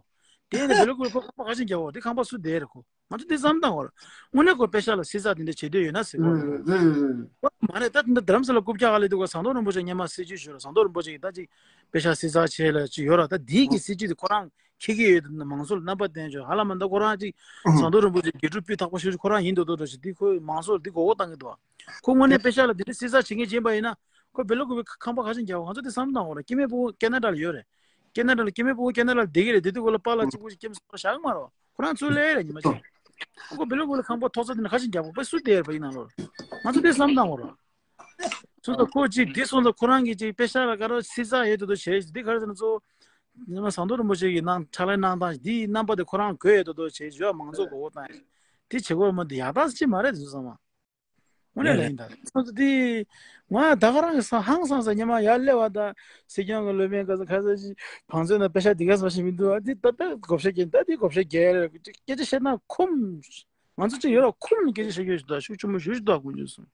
དེ་ནི་སྦེ་ལ་ཀུ་པའི་ཁོ་ཁང་པ་ག་ཅིག་རྒྱབ་གོ་དེ་ཁང་པ་སུ་བསྡད་རེད་ཁོ། ང་ཚོ་དེ་བསམ་བཏང་བ་རེད། དངོས་གནས་ཁོ་པེ་ཤ་ལ་སྲིད་ས་དེ་འདྲ་བྱེད་འདོད་ཡོད་ན་ཟེར་གོ་རེད། ཁོ་མ་རེད། ད་དེ་འདྲ་རྡ་རམ་ས་ལ་རྐུབ་བཀྱག་ག་ལེ་འདུག་ག་ཟམ་གདོང་རིན་པོ་ཆེ་སྔོན་མ་སྲིད་ཇུས་ཞུ་ར་ཟམ་གདོང་རིན་པོ་ཆེ་གི་ད་ཅིག་པེ་ཤ་སྲིད་ས་བྱས་ལ་ཅིག་ཡོད་ར། ད་དེའི་གི་སྲིད་ཇུས་དེ་ཁོ་རང་འཁྱེར་གྱི་ཡོད་དུས་ན་མང་ཚོགས་ལ་རྣམ་པ་བསྟན་ཆོག་ཧ་ལམ་ད་ཁོ་རང་ཅིག་ཨུ། ཟམ་གདོང་རིན་པོ་ཆེ་དགེ་ཕྲུག་སྤུས་དག་པོ་ཞིག་ཁོ་རང་ཡིན་འདུག་འདུག་འདྲ་ཞིག་འདི་ཁོས་མང་ཚོགས་ལ་འདི་མགོ་སྐོར་བཏང་གི་འདུག་ཁོ་དངོས་གནས་པེ་ཤ་ལ་འདི་འདྲ་སྲིད་ས་བྱེད་མཁན་ཅིག་ཡིན་པ་ཡིན་ན་ཁོ་སྦེ་ལ་ཀུ་པའི་ཁང་པ་ག་ཅིག་རྒྱབ་ང་ཚོ་འདི་བསམ་བཏང་བ་རེད། སྐྱེ་དམན་ཕྲུ་གུ་ཁེ་ན་ཌ་ལ་ཡོད་རེད། ཁེ་ན་ཌ་ལ་སྐྱེ་དམན་ཕྲུ་གུ་ཁེ་ན་ཌ་ལ་བསྡད་ཀྱི་རེད། དེ་དུས་ཁོ་ལ་པཱ་ལགས་གཅིག་པུ་ཞིག་སྐྱེ་དམན་ཚོགས་པ་བཞག་གི་མ་རེད་བ། ཁོ་རང་ཚུར་སླེབས་རེད་ཉི་མ་ཅིག་ཁོ་སྦེ་ལ་ཀུ་པའི་ཁང་པ་ཐོག་ས་དེ་ནས་ག་ཅིག་རྒྱབ་པ་སུ་བསྡད་རེད་པ་ཡིན་ན་ལོ། ང་ཚོ་འདི་བསམ་བཏང་བ་རེད། སོང་ཙང་ཁོ་ཅིག་འདི་སོང་ཙང་ཁོ་རང་གིས་ཅིག་པེ་ཤ་ལ་ག་རེ་སྲིད་ས་ཡོད་དོ་དོ་བྱས་འདི་ག་རེ་ཟེར་ན་གཙོ་བོ་ཉི་མ་ཟམ་གདོང་རིན་པོ་ཆེ་གི་ནང་ཕྱག་ལས་གནང་སྟངས་འདིའི་རྣམ་པ་དེ་ཁོ་རང་དགོས་ཡོད་དོ་དོ་བྱས་ཡོད་མང་ཚོགས་མགོ་སྐོར་བཏང་ཡོད། འདི་བྱེད་དགོས་མ་འདི་ཡག་རྟགས་ཅིག་མ་རེད་དེ་ཚོ་ཚང་མ། དངོས་གནས་ལ་ཡིན་ད་སོང་ཙང་འདི་ང་ད་ག་རང་གི་ཧང་སངས་ས་ཉི་མ་ཡར་སླེབས་པ་ད་སྲིད་སྐྱོང་གི་སློབ་དཔོན་ག་ས་ག་ས་ཅིག་བང་མཛོད་ནང་པེ་ཤ་འདི་ག་ས་ཞིག་མི་འདུག་ཨ་འདི་ད་ད་བགོ་བཤའ་རྒྱག་ད་འདི་བགོ་བཤའ་རྒྱག་རེད། སྐད་ཆ་བཤད་ན་ཁུམ། ང་ཚོ་ཅིག་ཡོད་ར་ཁུམ་ནས་སྐད་ཆ་བཤད་རྒྱུ་ཞིག་འདུག་ཤུགས་ཆེན་པོ་ཞུ་ཞིག་འདུག་དགོངས་བྱུང་སོང་།